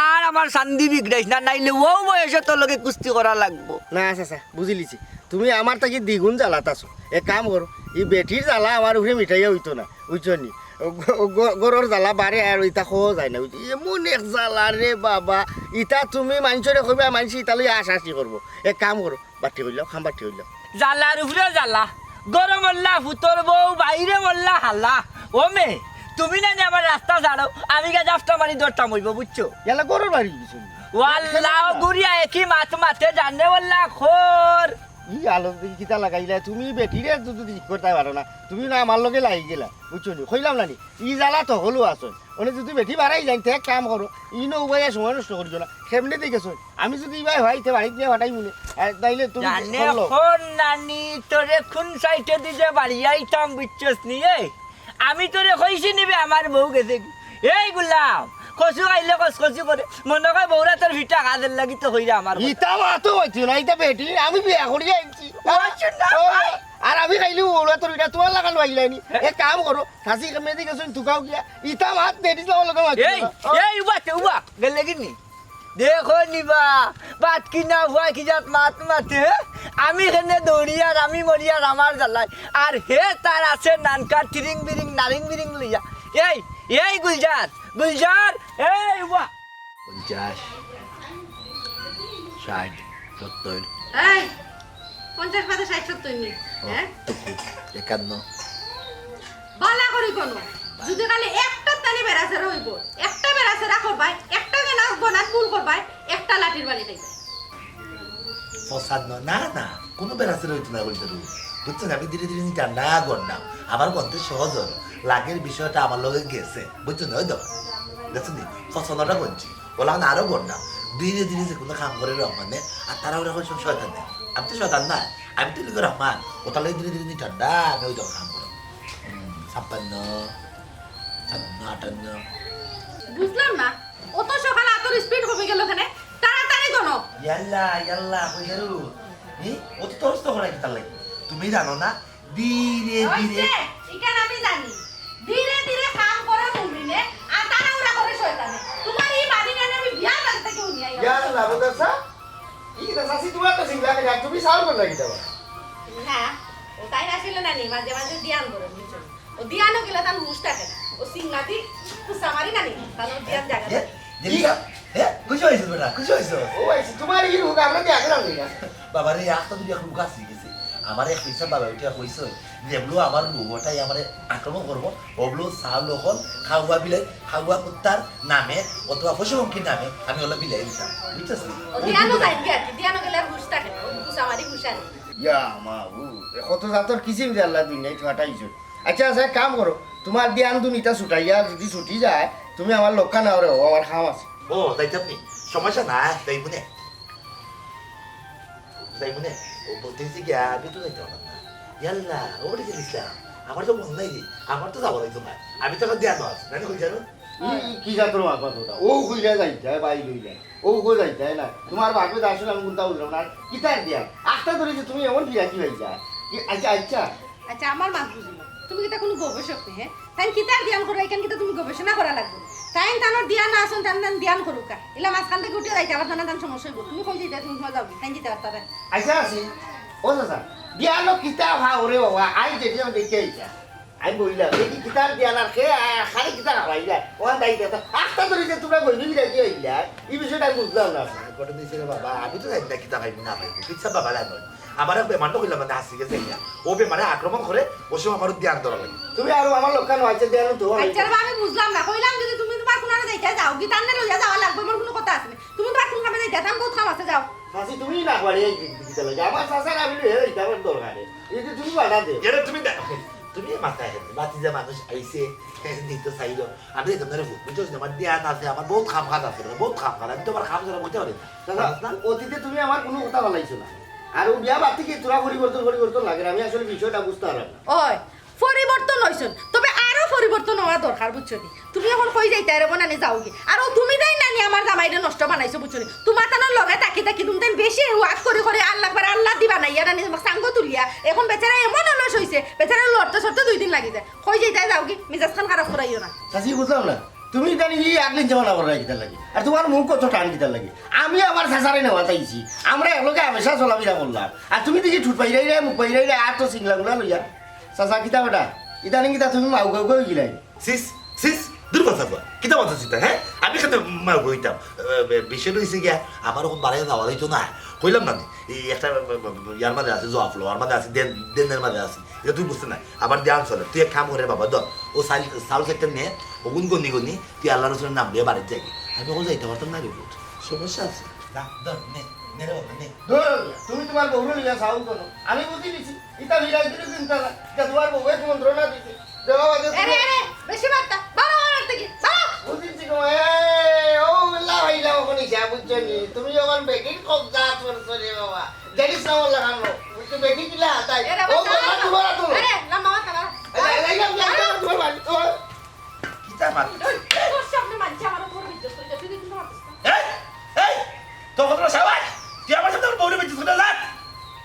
আর আমার শান্তি বিগড়াইস না, নাইলে অউ বয়সে তোর লগে কুস্তি করা লাগবো। না চাচা, বুঝিলিছি, তুমি আমার থাকি দ্বিগুণ জ্বালাত আছো। এক কাম করো, ই বেটির জ্বালা আমার উপরে মিটাইয়া অইতো না, বুঝছো নি? ও গ-, গ-, ঘরর জ্বালা বারে আর ইতা কওয়া যায় না, বুঝছো? এমন এক জ্বালা রে বাবা, ইতা তুমি মানষরে কইবায়, মানষে ইতা লইয়া আশাআশি করবো। এক কাম করো, বাট্টি কইলাও, খাম বাট্টি কইলাও। জ্বালার উপরে জ্বালা, ঘরো মরলা ফুতর বউ, বাইরে মরলা হালা। ও মে, তুমি না নি আমার রাস্তা ছাড়ো, আমি গিয়া জাফটা মারি ধরতাম অইবো, বুঝছো? ইয়াল্লা ঘরর বাড়ি গেছো নি? ওয়াল্লা, ঘুরিয়া একই মাত মাতে জানে ওয়াল্লা খর। ই আলো ই কিতা লাগাইলা? তুমি বেটিরে যদি ঠিক করতায় পারো না, তুমি না আমার লগে লাগি গেলা, বুঝছো নি? কইলাম না নি? ই জ্বালা তো হলো আসল। অনে যদি বেটি বাড়াই যাইন, তে এক কাম করো, ইনো উবাইয়া সময় নষ্ট করিও না। কেমনে দি গেছো? আমি যদি ইবায় অই, তে বাড়িত নিয়া ফাটাইমু নে। আর নাইলে তুমি জানে করলো। কোন নানি, তোরে কোন সাইডে দি যে বাড়ি আইতাম, বুঝছস নি? এই, আমি তোরে কইছি নি বে, আমার বউ গেছে গি। এই গুলাম, কচু খাইলে কচকচি করে। মনো কয় বউরা তোর ভিটা কাজের লাগি তো কইরা আমার কথা। ইতা মাতো অইতো না, ইতা বেটি, আমি বিয়া করি আইছি। ও, শুন না, ও, ভাই। আর আমি খাইলে বউরা তোর ভিটা তোমার লাগানো আইলাইনি। হ্যাঁ। এক কাম করো, চাচি কেমনে দি গেছো, তুকাও গিয়া। ইতা মাত বেটি তোমার লগে মাত এই, না। ও। এই, উবা, তে উবা, গেলে কি নি? দেখো নিবা, বাত কি না হুয়া কি জাত মাত মাতে, হে? আমি কেনে দৌড়ি আর আমি মরি আর আমার জ্বালায়। আর হে তার আছে নানকা টিরিং বিরিং নারিং বিরিং লইয়া। এই, এই গুলজার, গুলজার, এই উবা। পঞ্চাশ, ষাট, সত্তর। এই, পঞ্চাশ বাদে ষাট সত্তর নি, ও, হ্যাঁ? টুকু, একান্ন। বালা করি কোনো। যদি খালি একটা তানি বেড়াছেড়া অইবো, একটা বেড়াছেড়া করবায়, একটা কেনা গোনাত ভুল করবায়, একটা লাঠির বাড়ি খাইবায়। ফসাদ ন-, না, না, কোনো বেড়াছেড়া অইতো না বলতে রু। বুঝছো না? আমি ধীরে ধীরে নি ঠান্ডা গড় না। আমার কন্তে সহজ অর। লাগের বিষয়টা আমার লগে গেছে। বুঝছো না? ওই দেখো। দেখছো নি? ফসাদটা করছি। ওলা না আরো গড় না। ধীরে ধীরে যে কোনো কাম করে রহমানে, আর তারা ওরা কয় সব শয়তান দেয়। আমি তো শয়তান না। আমি তো লিখে রহমান। ওটা লগে ধীরে ধীরে নি ঠান্ডা, আমি ওই দেখো কাম করো। হুম, ছাপ্পান্ন, সাতান্ন, আটান্ন। বুঝলাম না, অত সকালে অত স্পিড কমে গেল কেনে? তাড়াতাড়ি কোনো। ইয়াল্লা, ইয়াল্লা, কই গেল? এ, অত তরস তো করা কিতার লাগি? তুমি জানো না? ধীরে ধীরে। অইছে, ইখান আমি জানি। ধীরে ধীরে কাম করে মুমিনে, আর তাড়াহুড়া করে শয়তানে। তোমার ই বাড়ি কেনে আমি বিয়ার বাড়ি থাকি হুনি আইয়া। ইয়াল্লা, বুঝাছা? ই কিতা চাচি, তোমার তো সিংলা কেনে, তুমি সাউন্ড করলা কিতা বা? না, ও তাই আসলে না নি, মাঝে মাঝে ধ্যান করে, বুঝছো? ও ধ্যানও গেলে তার হুশ থাকে না। ও সিংলাতি কুসা মারি না নি, তাহলে ও ধ্যান জাগে এ, না। দেখিছা? এ, খুশি অইছো বেটা, খুশি অইছো? ও আইছি, তোমার ই রোগ আমরা দিয়ে আগে না। বাবা রে, আস্তা দুই এখন গাছ গেছে। আমার এক পিসা বাবা উঠিয়া কইছইন, যেবলো আমার বউটাই আমারে আক্রমণ করবো, ওবলো চাউল অকল খাওয়া বিলাই, খাওয়া কুত্তার নামে অথবা পশুপক্ষীর নামে আমি ওলা বিলাই দিতাম, বুঝছস নি? ও দিয়ানো যাইবি আর কি, দিয়ানো গেলে আর হুশ থাকে না, ও হুশ আমারই হুশ আর কি। ইয়া মা, ও, এ কত জাতর কিসিম যে আল্লাহ দুনিয়াত ফাটাইছইন। আচ্ছা, আচ্ছা, এক কাম করো, তুমার দিয়ান দুনিটা ছুটাইয়া যদি ছুটি যায়, তুমি আমার লক্কা নাও রে, ও আমার কাম আছে। ও, যাইতাম নি, সমস্যা নাই, যাইমু নে। যাইমু নে, ও বলতেছি গিয়া, আমি তো যাইতে পারলাম না। ইয়াল্লা, ও বলে গেলিস না। আমার তো মন নাই রে, আমার তো যাওয়া লাগতো না। আমি তো এখন দেয়া দশ, জানি কই জানো? ই কি জাতর মাত মাতো ওটা? ও কইলা যাইতে, ভাই লইলা। ও কই যাইতে না। তুমার বাপে তো আসলে আমি কোনটা বুঝলাম না। আর কিতার দিয়া? আখতা ধরে যে তুমি এমন বিয়া কি ভাই যা? কি, আচ্ছা, আচ্ছা। আচ্ছা, আমার মাত বুঝিল। তুমি কিতা কোনো গবেষক নি, হ্যাঁ? তাইন কিতার ধ্যান করো, এখান কিতা তুমি গবেষণা করা লাগবো। তাইন তানোর ধ্যান আছইন, তান তান ধ্যান করুকা। ইলা মাঝখান থাকি উঠিয়া যাইতে আবার তান তান সমস্যা হইব। তুমি কই যাইতে, তুমি কই যাওগি, তাইন যাইতে পারতা না। আচ্ছা, আছি। ও চাচা, ধ্যানও কিতা ভাও রে বাবা, আই যেটি আমি দেখে আইছা। আমি বললাম, এই কি কিতার ধ্যান আর খে, আ, খালি কিতা খাওয়াইলা? ওখান দায়িত্ব তো আখতা ধরে যে তোমরা বইনি বিরাজি হইলা, এই বিষয়টা আমি বুঝলাম না। ঘটনা দিছে রে বাবা, আমি তো জানি না কিতা খাইবি না খাইবি, কিচ্ছা বাবা জানো। আমার এক বেমার তো কইলাম না, হাসি গেছে ইয়া। ও বেমারে আক্রমণ করে, ও সময় আমার ধ্যান ধরা লাগে। তুমি আরো আমার লক্কা নয়, আচ্ছা, ধ্যান তো হয়। আচ্ছা রে বাবা, আমি বুঝলাম না। কইলাম যদি তুমি তোমার কোনারে যাইতে যাওগি, তান্নে লইয়া যাওয়া লাগবে, আমার কোনো কথা আছে না। তুমি তোমার কোন কামে যাইতে, আমি বহুত কাম আছে, যাও। চাচি, তুমি না পারি এই দিক দিকে লাগে। আমার চাচার আমি লইয়া যাইতে আমার দরকারে। এই যে তুমি বাধা দেও। এরে তুমি দে-, তুমি মাথায় হেঁটে, বাতি যে মানুষ আইছে, দিতে চাইল। আমি যাইতাম না রে, বুঝছো না? আমার ধ্যান আছে, আমার বহুত কাম কাজ আছে, বহুত কাম কাজ। আমি তো আমার কাম ছাড়া বইতে পারি না। চাচা, জানোস না? অতীতে তুমি আমার কোনো কথা বানাইছো না। আর ও বিয়া বাদ থেকে তোরা পরিবর্তন, পরিবর্তন লাগে। আমি আসলে বিষয়টা বুঝতে পারলাম না। ওই, পরিবর্তন হইছইন, তবে আরো পরিবর্তন হওয়া দরকার, বুঝছো নি? তুমি এখন কই যাইতায় রে বনানি যাওগি? আর ও তুমি তাইন নানি আমার জামাইরে নষ্ট বানাইছো, বুঝছো নি? তোমার তানোর লগে থাকি থাকি তুমি তাইন বেশি ওয়াক করি করি আল্লাহ একবার আল্লাহ দিবা না, ইয়া নানি তোমার সাঙ্গ তুলিয়া। এখন বেচারা এমন অলস হইছে, বেচারা লড়তে চড়তে দুই দিন লাগি যায়। কই যাইতায় যাওগি? মিজাজ খান খারাপ করাইও না। চাচি, বুঝলাম না, তুমি জানি কি আগলিন জমানা করার কিতার লাগি? আর তোমার মুখ কত টান কিতার লাগি? আমি আমার চাচারে নেওয়া চাইছি, আমরা একলগে হামেশা চলাফেরা করলাম, আর তুমি দেখি ঠুট বাইরাইরে, মুখ বাইরাইরে, আর তো সিংলা গুলা লইয়া। চাচা, কিতা বেটা? ইদানিং কিতা তুমি মাউ গাউ গাউ গিলাই? সিস, সিস, দূর কথা কয়। কিতা মাথা চিন্তা, হ্যাঁ? আমি কেনে মাউ গাউ হইতাম? এ, এ, বিষয় হইছে গিয়া, আমার এখন বাড়াইয়া যাওয়া যাইতো না। কইলাম না নি? এই একটা, এ, এ, এ, ইয়ার মাঝে আছে, জবাব লো, আমার মাঝে আছে, দেন, দেনের মাঝে আছে। ইটা তুই বুঝতে না। আবার ধ্যান চলে। তুই এক কাম করে বাবা, ধর, ও চাইল, চাউল চাইতে নে, ওগুন গনি গনি, তুই আল্লাহ রসুলের নাম লইয়া বাড়িত যাইবি। আমি ওখানে যাইতে পারতাম না রে পুত। সমস্যা আছে। যা, ধর, নে, নে রে বাবা, নে। ধর, তুমি তোমার বউরে লইয়া চাউল করো। আমি বুঝি নিছি। ইটা ভিড়াই দিলে চিন্তা না। ইটা তোমার বউয়ে মন্ত্রণা দিছে। দে বাবা, দে এরে, তুমি। এরে, বেশি মাততা। বারো, আমার থেকে, বারো। বুঝছি গো, এ, ও, আল্লাহ ভাইলা, ওখানে যা বুঝছো নি? তুমি যখন বেটির কবজা করছো রে বাবা, জানিস না আমার লাগানো। বুঝছো, বেটি কিলা, তাই। এরে, ও, বাবা, বাবা, তোমার তো। আরে, না, বাবা, বাবা। এই, এই, এই, এই, এই, তোমার বাড়ি, তোমার। কিতা মাত? এই, এই, তোর সামনে মানছে আমার উপর বিদ্যুৎ করে, তুই কিন্তু মাতিস না। এই, এই, তোর কত বড় সাহস? তুই আমার সামনে আমার বউরে বেটি করে লাগ।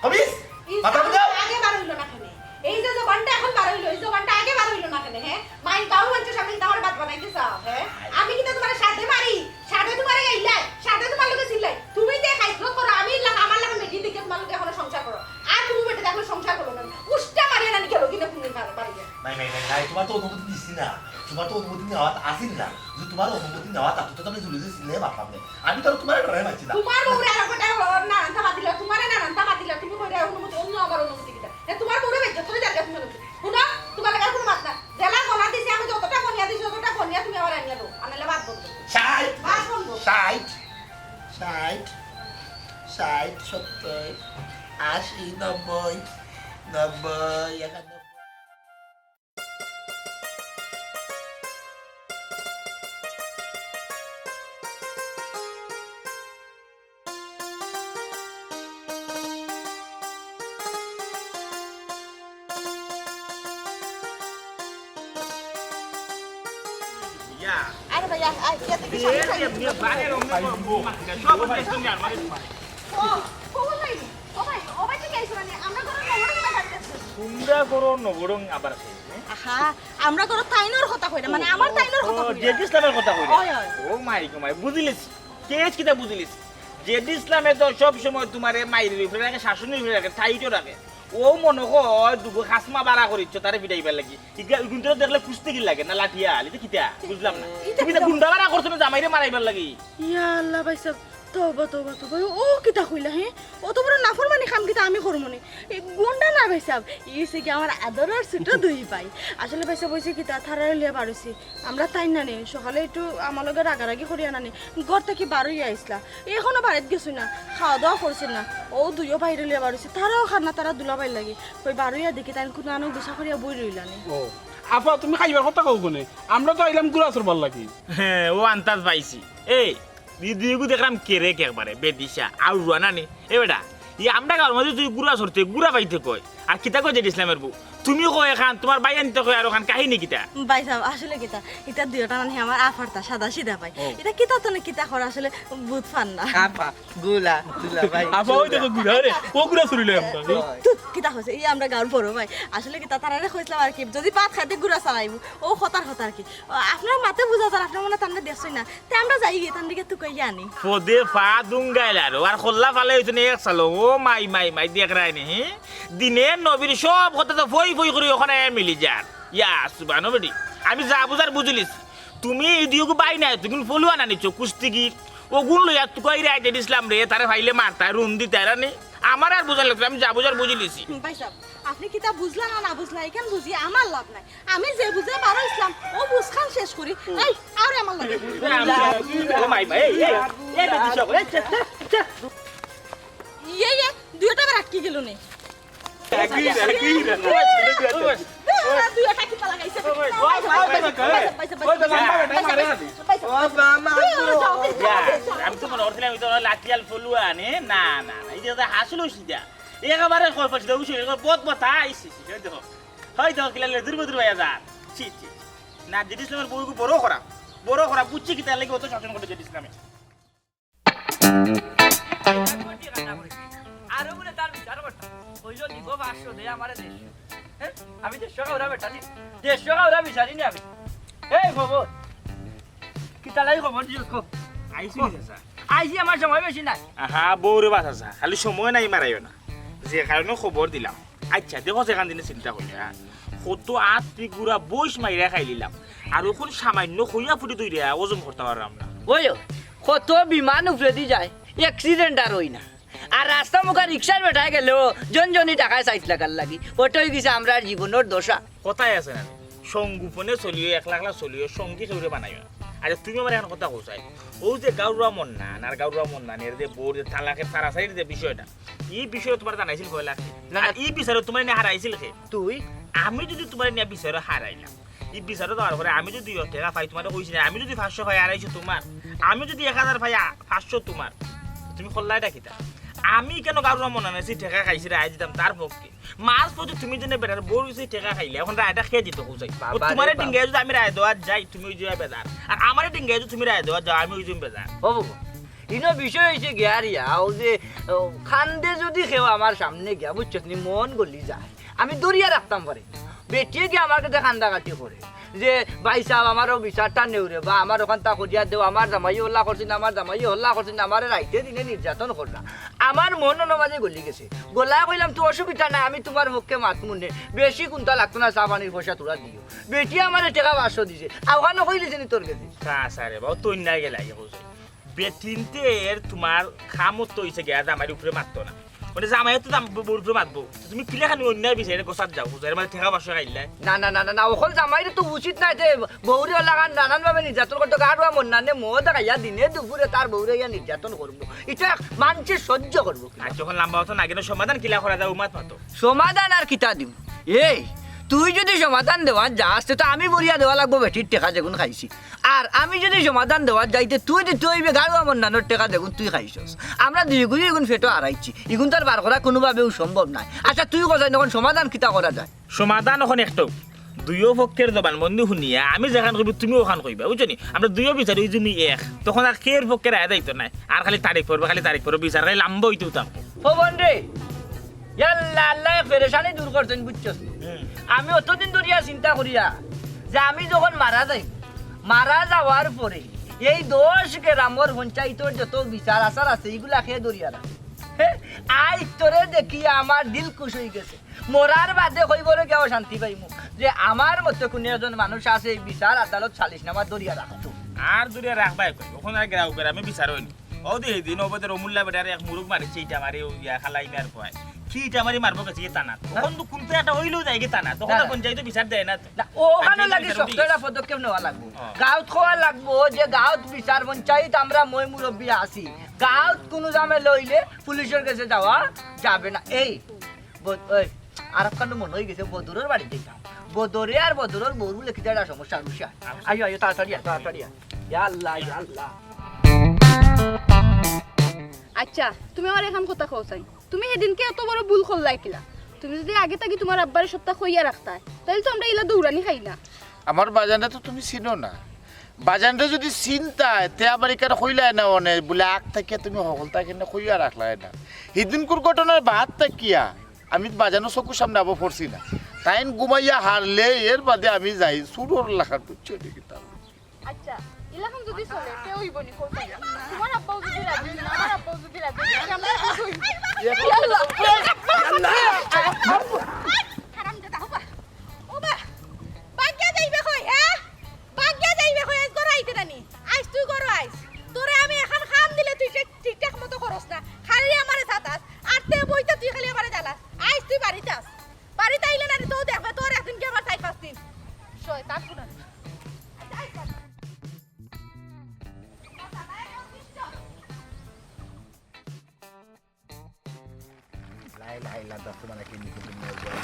কবিস? এই মাথা সামনে বুঝাও। আগে বার হইলো না কেনে? এই যে জবানটা এখন বার হইলো, এই জবানটা আগে বার হইলো না কেনে, হ্যাঁ? মাই গাঁও মানুষের সামনে কিতা আমার বাদ বানাইতে চাও, হ্যাঁ? আমি কিতা তোমার সাথে মারি? সাথে তোমার গাইলাই? সাথে তোমার লগে চিল্লাই? তুমি যে খাইছো করো, আমি লা-, আমার লগে বেটি দেখে তোমার লগে এখনো সংসার করো। আর তুমি বেটি দেখলে সংসার করো না। উষ্টা মারিয়া নানি গেল কিনা তুমি মার-, মারিয়া। নাই, নাই, নাই, নাই, তোমার তো অনুমতি দিছি না। তোমার তো অনুমতি নেওয়া আসিল না। যদি তোমার অনুমতি নেওয়া থাকতো, তো আমি জুলি জুলি চিল্লাই মারতাম না। আমি তো আর তোমার ডরাই মারছি না। তোমার বউরে আর একটা নানানটা মাতিলা, তোমারে নানানটা মাতিলা, তুমি কইরা অনুমতি, অন্য আমার অনুমতি কিতা? এ, তোমার বউরে বেজ্জত করে যাবে, তুমি অনুমতি। শুনো, তোমার লাগা কোনো মাত না। জেলা গলা দিছে, আমি যতটা গনিয়া দিছি, ততটা গনিয়া তুমি আমার আনিয়া দাও। আনালে বাদ বন্ধ। ষাট। বাদ বন্ধ। ষাট। ষাট। ষাট, সত্তর, আশি, নব্বই, নব্বই, একানব্বই। ইয়া। আরে ভাই, আয়, আয়, ইয়া থেকে সামনে, সামনে। ও, ও ভাই, ও ভাই, ও ভাই, ঠিক আছে, মানে, আমরা ঘরর নবরং আবার খাইতেছি। তোমরা ঘরর নবরং আবার খাইতেছি, হ্যাঁ? আহা, আমরা ঘরর তাইনর কথা কইরা, মানে, আমার তাইনর কথা কইরা। জেড ইসলামর কথা কইরা। ওই, ওই। ও মাই গো মাই, বুঝিলিস। কেস কিতা বুঝিলিস? জেড ইসলামে তো সব সময় তোমারে মাইরের উপরে রাখে, শাসনের উপরে রাখে, টাইটও রাখে। ও মনে হয় দুগো খাসমা বাড়া করিচ্ছ, তারে ফিটাইবার লাগি। ইগা, ইগুন তো দেখলে কুস্তিগির লাগে না, লাঠিয়াল, ইটা কিতা? বুঝলাম না। ইটা তুমি তো কিতা? গুন্ডা বাড়া করছো না, জামাইরে মারাইবার লাগি। ইয়া আল্লাহ ভাই সাহেব, তওবা, তওবা, তওবা। ও কিতা কইলা, হে? অত বড় নাফরমানি কাম কিতা আমি করমু নি? ই গুন্ডা না ভাইসাব, ই অইছে কি আমার আদরর ছোট দুই ভাই। আসলে ভাইসাব অইছে কিতা, তারারে লইয়া বার অইছি। আমরা তাইন না নি, সকালে একটু আমার লগে রাগারাগি করিয়া না নি, ঘর থাকি বার অইয়া আইছলা। এখনো বাড়িত গেছইন না, খাওয়া দাওয়া করছইন না। অউ দুইও ভাইরে লইয়া বার অইছি, তারাও খার না, তারা দুলাভাইর লাগি। কই বার অইয়া দেখি তাইন কুনু আনো গুছা করিয়া বই রইলা নি। ও, আফা, তুমি খাইবার কথা কও কেনে? আমরা তো আইলাম গুড়া চুরবার লাগি। হে, অউ আন্তাজ পাইছি। এই, ই দুইগু দেখরাম কেরেক একবারে, বেদিশা, আউরুয়া না নি। এ বেটা, ই আমরার গাউর মাঝে তুই গুড়া চুরতে, গুড়া পাইতে কয়। আর কিতা কয় জেড ইসলামর বউ? তুমি কও এখান, তুমার ভাইয়াইন্তে কয় আর অখান, কাহিনী কিতা? ভাইসাব, আসলে কিতা, ইতা দুইওটা মানে আমার আফারতা, সাদা সিধা ভাই। ও। ইতা কিতা তনে কিতা করে আসলে বুঝ পার না। আফা, গুলা, দুলাভাই। আফা, ওই দেখো গুড়া, আরে, ও গুড়া চুরিলে আমরা। ওই। ধুর, কিতা কইছে? ই আমরার গাউর বড় ভাই। আসলে কিতা, তারারে কইছলাম আর কি, যদি ভাত খাইতে গুড়া চালাইবো, অউ কথার কথা আর কি। ও, আপনার মাতে বুঝা যার, আপনার মনে তানরে দেখছইন না। তে আমরা যাইগি, তান দিকে তুকাইয়া আনি। ফদে ফা দুঙ্গাইল আরো, আর খল্লা ফালে অইতো না এক সালো। ও মাই, মাই, মাই, দেখরায় নি, হি? দিনে নবীর সব কথা তো ফই ফই করি অখানো মিলি যার। ইয়া, সুবহান বেটি। আমি যা বুঝার বুঝিলিছি। তুমি ই দুইগু ভাই নায়, তুমি ফলুয়া না নিছো, কুস্তিগির। অগুন লইয়া তুকাইরায় জেড ইসলামরে, তারে পাইলে মারতায়, রুম দিতায় না নি। আমার আর বুঝা লাগতো না, আমি যা বুঝার বুঝিলিছি। ভাইসাব, আপনে কিতা বুঝলা না না বুঝলা, ইখান বুঝি আমার লাভ নাই। আমি যে বুঝে বার অইছলাম, অউ বুঝখান শেষ করি। এই, আরে আমার লগে। ও মাই, মাই, এই, এই, এই, বেটি সব, এই, চে, চে, চে। ইয়ে, ইয়ে, দুইওটা আবার আটকি গেল নে। দুইওটা কিতা লাগাইছে? আমি তো মনে করছিলাম, ই তো লাঠিয়াল ফলুয়া নে। না, না, না, ইটা তো হাসলো সিধা। একেবারে কয় পাশে দেবো, সে একেবারে বদ বতা, ইস, ইস, ইস, ওই দেখো। হয় দেখো, কিলা লেদুর বেদুর ভাইয়া যার। ছি, ছি, ছি। না, জেড ইসলামর বউগু বড় খারাপ। বড় খারাপ, বুঝছি কিতার লাগি অত শাসন করে জেড ইসলামে। আরো বলে তার বিচার করতাম। কইলো, "দিব পাঁচশো, দে আমারে দেড়শো।" হ্যাঁ? আমি দেড়শো কাউরা বেটা নি। দেড়শো কাউরা বিচারি নি আমি। এই খবর। কিতা লাগি খবর দিছস, ক। আইছি নি, চাচা? আইছি, আমার সময় বেশি নাই। আহা, বউরে বাঁচা চা, খালি সময় নাই মারাইও না। যে কারণে খবর দিলাম। আচ্ছা, দেখো, যেখান দিনে চিন্তা করি, হ্যাঁ, কত আত্তি গুড়া বইস মাইরা খাইলিলাম, আর অখন সামান্য খইয়া ফুটি দইরা ওজন করতাম পারলাম না। ওই, কত বিমান উপরেদি যায়, accident আর অয় না। আর রাস্তা মুখা রিক্সার বেটায় গেলেও জনজনি টাকায় সাইট লাগার লাগি। ওটা অই গেছে আমরার জীবনর দশা। কথায় আছে না, সংগোপনে চলিও, একলা একলা চলিও, সঙ্গী কেউরে বানাইও না। আচ্ছা, তুমি আমার এখন কথা কও চাই, অউ যে গাউরুয়া মন্নান আর গাউরুয়া মন্নানের যে বউর যে তালাকের সারাসারির যে বিষয়টা, ই বিষয়ে তুমারে জানাইছিল পয়লা? না, না। আর ই বিচারো তুমারে নিয়া হারাইছিল কে? তুই। আমি যদি তুমারে নিয়া বিচারো হারাইলাম, ই বিচারো যাওয়ার পরে আমি যদি টেকা পাই, তুমারে কইছি না, আমি যদি পাঁচশো পাই, আড়াইশো তুমার, আমি যদি এক হাজার পাই, আ-, পাঁচশো তুমার, তুমি করলায় ইটা কিতা? আমি কেনে গাউরুয়া মন্নানর গেছে টেকা খাইছি, রায় দিতাম তার পক্ষে। মাঝ পথে তুমি যেন বেটার বউর গেছে টেকা খাইলে, এখন রায়টা কে দিতো, কও চাই? ও বাবা রে তুমারে বাবা। ডিঙ্গাইয়া যদি আমি রায় দেওয়াত যাই, তুমি অইযিবায় বেজার। আর আমারে ডিঙ্গাইয়া যদি তুমি রায় দেওয়াত যাও, আমি অইযিমু বেজার। ও বাবা, ইনো বিষয় অইছে গিয়া রিয়া, অউ যে, ও, কান্দে যদি কেউ আমার সামনে গিয়া, বুঝছস নি, মন গলি যায়। আমি ধরিয়া রাখতাম পারি না। বেটিয়ে গিয়া আমার গেছে কান্দাকাটি করে যে, "ভাইসাব, আমারও বিচারটা নেও রে বা, আমার অখানতা করিয়া দেও, আমার জামাইয়ে হল্লা করছে না, আমার জামাইয়ে হল্লা করছে না, আমারে রাইতে দিনে নির্যাতন কররা।" আমার মন অনো মাঝে গলি গেছে। গলায় কইলাম, "তো অসুবিধা নাই, আমি তুমার পক্ষে মাতমু নে, বেশি কুন্তা লাগতো না, চা পানির পয়সা থুড়া দিও।" বেটিয়ে আমারে টেকা পাঁচশো দিছে, আর অখানো কইলিছে নি তোর গেছে? তা স্যারে বাবা, তুই নাই গেলে আগে কইছে। বেটিন্তে এর তুমার কামত তো অইছে গিয়া জামাইর উপরে মাততো না। মানে জামাইয়ে তো জাম-, বউর উপরে মাতবো। তো তুমি কিলা খানি অন্যায় বিচারে গোসাত যাও, বুঝো? এর মাঝে টেকা পাঁচশো খাইলায়। না, না, না, না, না, অকল জামাইরে তো উচিত নায় যে বউরে অলাখান নানান ভাবে নির্যাতন করতো। গাউরুয়া মন্নানে মদ খাইয়া দিনে দুপুরে তার বউরে ইয়া নির্যাতন করবো। ইটা মানষে সহ্য করবো কিলা? আর যখন লম্বা অত না কেনে সমাধান কিলা করা যায়, অউ মাত মাতো। সমাধান আর কিতা দিমু? এই, তুই যদি সমাধান দেওয়াত যাস, তে তো আমি ভরিয়া দেওয়া লাগবো বেটির টেকা যেগুন খাইছি। আর আমি যদি সমাধান দেওয়াত যাই, তে তুই দিতে অইবে গাউরুয়া মন্নানর টেকা যেগুন তুই খাইছস। আমরা দুইগুয়ে ইগুন পেটো হারাইছি, ইগুন তো আর বার করা কুনুভাবেউ সম্ভব নায়। আচ্ছা, তুই ক চাইন, অখন সমাধান কিতা করা যায়? সমাধান অখন একটাউ, দুইও পক্ষের জবানবন্দি হুনিয়া আমি যেখান কইমু, তুমি অখান কইবায়, বুঝছো নি? আমরা দুইও বিচারি অইযিমু এক, তখন আর কেউর পক্ষে রায় যাইতো নায়, আর খালি তারিখ পড়বো, খালি তারিখ পড়বো, বিচার খালি লম্বা অইতেউ থাকবো। ও বন্ধু, ইয়াল্লা, আল্লায় পেরেশানি দূর করছইন, বুঝছস নি? হুম। আমি অতদিন ধরিয়া চিন্তা করিয়া যে আমি যখন মারা যাই, মারা যাওয়ার পরে এই দশ গ্রামর পঞ্চায়েতর যত বিচার আচার আছে, ইগুলা কে ধরিয়া রাখে? হে, আইজ তোরে দেখিয়া আমার দিল খুশ অইগেছে। মরার বাদে কইবরে গিয়াও শান্তি পাইমু যে আমার মতো কুনু একজন মানুষ আছে, এই বিচার আদালত সালিশনামা ধরিয়া রাখতো। আর ধরিয়া রাখবায় কই? অখন আর গ্রাউ গ্রামে বিচার অয়নি। ও দে, দিন অবদের অমূল্যা বেটারে এক মুরুগ মারিছে, ইটা মারি ও ইয়া খালাই মার কয়। কি ইটা মারি মারবো গেছে গিয়া থানাত? তখন তো কুনটা একটা অইলেও যায় গিয়া থানাত। তখন না। তো পঞ্চায়েত বিচার দেয় না। না, ও ওখানে আনতে লাগি বিচার শক্ত অফিস। একটা পদক্ষেপ নেওয়া লাগবো। হ্যাঁ। গাঁওত কওয়া লাগবো যে গাঁওত বিচার পঞ্চায়েত আমরা ময় মুরব্বী আছি। গাঁওত কুনু ঝামেলা অইলে পুলিশর গেছে যাওয়া যাবে না। এই, ব-, ওই, আর একখান তো মনে অই গেছে, বদরর বাড়িত যাইতাম। বদরে আর বদরর বউর বুলে কিতা একটা সমস্যা, রুশা। আইও, আইও, তাড়াতাড়ি আয়, তাড়াতাড়ি আয়। ইয়া আল্লাহ, ইয়া আল্লাহ। আচ্ছা, তুমি আমারে এখান কথা কও চাই। তুমি হিদিনকে এত বড় ভুল করলায় কিলা? তুমি যুদি আগে থাকি তুমার আব্বারে সবটা কইয়া রাখতায়, তাইলে তো আমরা ইলা দৌড়ানি খাই না। আমার বাজানরে তো তুমি চিনো না। বাজানরে যুদি চিনতায়, তে আবার ইখান কইলায় না অনে, বুলে আগ থাকিয়া তুমি হকলতা কেনে কইয়া রাখলায় না। হিদিনকুর ঘটনার বাদ থাকিয়া আমি বাজানর চকুর সামনে আবার পড়ছি না। তাইন ঘুমাইয়া হারলে এর বাদে আমি যাই চুরর লাখান, বুঝছো নি কিতা? আচ্ছা, ইলাখান যুদি চলে, কে অইবো নি কও চাই? তুমার আব্বাও যুদি রাজি অইন না, আমার আব্বাও যুদি রাজি অইন না, আমরা কি অইবো? ইয়াল্লা। হারামজাদা, ওবা। ওবা। ভাগিয়া যাইবে কই, হ্যাঁ? ভাগিয়া যাইবে কই, আইজ ঘরো আইতে নানি। আইজ তুই ঘরো আইস। তোরে আমি এখান কাম দিলে তুই ঠিক, ঠিকঠাক মতো করস না। খালি আমারে সাতাস। আর তে বইতে তুই খালি আমারে জ্বালাস। আইজ তুই বাড়িত আস। বাড়িত আইলে নানি তো দেখবে তোর একদিন কি আমার চাইর পাঁচ দিন। শয়তান কোনার। লা ইলাহা ইল্লাল্লাহ, তোমার একে নিতে দিন না, যাই।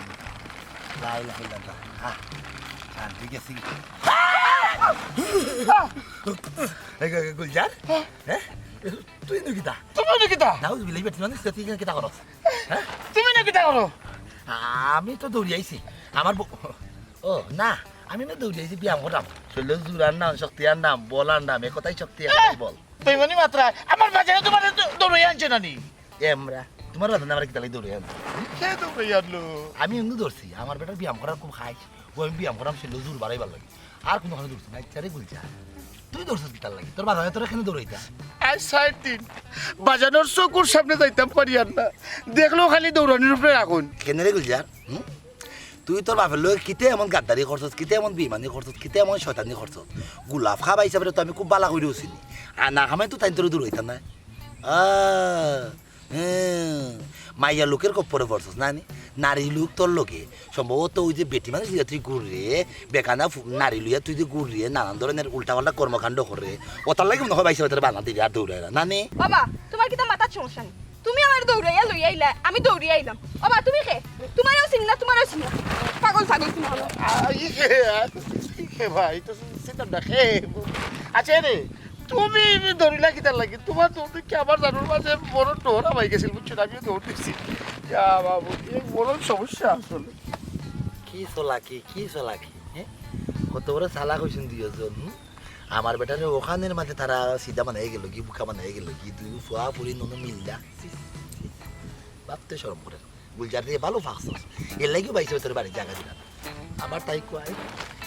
লা ইলাহা ইল্লাল্লাহ। আহ, শান্তি গেছি। এই, এই, এই, গুলজার? হ্যাঁ? তুই নু কিতা? তুমি নু কিতা? নাউজুবিল্লাহ, বেটি মানুষ, তুই এখানে কিতা করস? হ্যাঁ? তুমি নু কিতা করো? আমি তো দৌড়ি আইছি। আমার বউ, ও না, আমি না দৌড়ি আইছি, ব্যায়াম করাম। শরীরে জোর আনলাম, শক্তি আনলাম, বল আনলাম, এ কথাই শক্তি, এ কথাই বল। বেইমানি মাত্রা, আমার বাজানে তোমারে দ-, দৌড়াইয়া আনছে না নি? এ আমরা, তোমার বাজানে আমারে কিতা লাগি দৌড়াইয়া আনছে? কে দৌড়াইয়া আনলো? আমি এমনি ধরছি, আমার বেটার ব্যায়াম করার খুব খাইশ। ও আমি ব্যায়াম করাম, শরীরে জোর বাড়াইবার লাগি। আর কুনুখানো ধরছি না, ইচ্ছা রে গুলজা। তুই ধরছস কিতার লাগি? তোর বাজানে তোরে কেনে দৌড়াইতা? আইজ চাইর দিন বাজানর চকুর সামনে যাইতাম পারিয়ার না। দেখলেও খালি দৌড়ানির উপরে রাখইন। কেনে রে গুলজার? হুম? তুই তোর বাপর লগে কিতা এমন গাদ্দারি করছস, কিতা এমন বেইমানি করছস, কিতা এমন শয়তানি করছস? গুলাফ খাবা হিসাবে তো আমি খুব ভালা করিউ চিনি। আর না খামাই তো তাইন তোরে দৌড়াইতা না। আহ, হুম, মাইয়া লোকের খপ্পরে পড়ছস না নি? নারী লোক তোর লগে। সম্ভবত ওই যে বেটি মানুষ লইয়া তুই ঘুররে, বেকানা ফু-, নারী লইয়া তুই যে ঘুররে, নানান ধরনের উল্টাপাল্টা কর্মকাণ্ড কররে। ওটার লাগি মনে হয় বাইশে তোরে বাধা দিবি আর দৌড়াইরা, না নি? বাবা, তোমার কিতা মাথাত সমস্যা নি? তুমি আমারে দৌড়াইয়া লইয়া আইলা, আমি দৌড়িয়া আইলাম। ওবা, তুমি কে? তোমারেও চিনি না, তোমারেও চিনি না। পাগল ছাগল তুমি হলো। আ, ই কে? আ, ই কে ভাই? তো চিনতাম না, কে? আচ্ছা রে, তুমি দৌড়িলা কিতার লাগি? তোমার দৌড় দেখি আমার জানোর মাঝে বড় ডর হামাই গেছিল, বুঝছো না? আমিও দৌড় দিছি। ইয়া বাবু, এ বড় সমস্যা আসলে। কি চালাকি, কি চালাকি, হ্যাঁ? কত বড় চালাক অইছইন দুইজন, হুম? আমার বেটারে ওখানের মাঝে তারা সিধা বানাই গেল কি, বুকা বানাই গেল কি, দুই ফুয়া ফুড়ি নুনু মিল্লা। ভাবতে শরম করে। গুলজার দিয়ে ভালো ফাঁকছস। এর লাগিও বাইশে তোর বাড়ি জাগা দিলাম। আবার তাই কয়,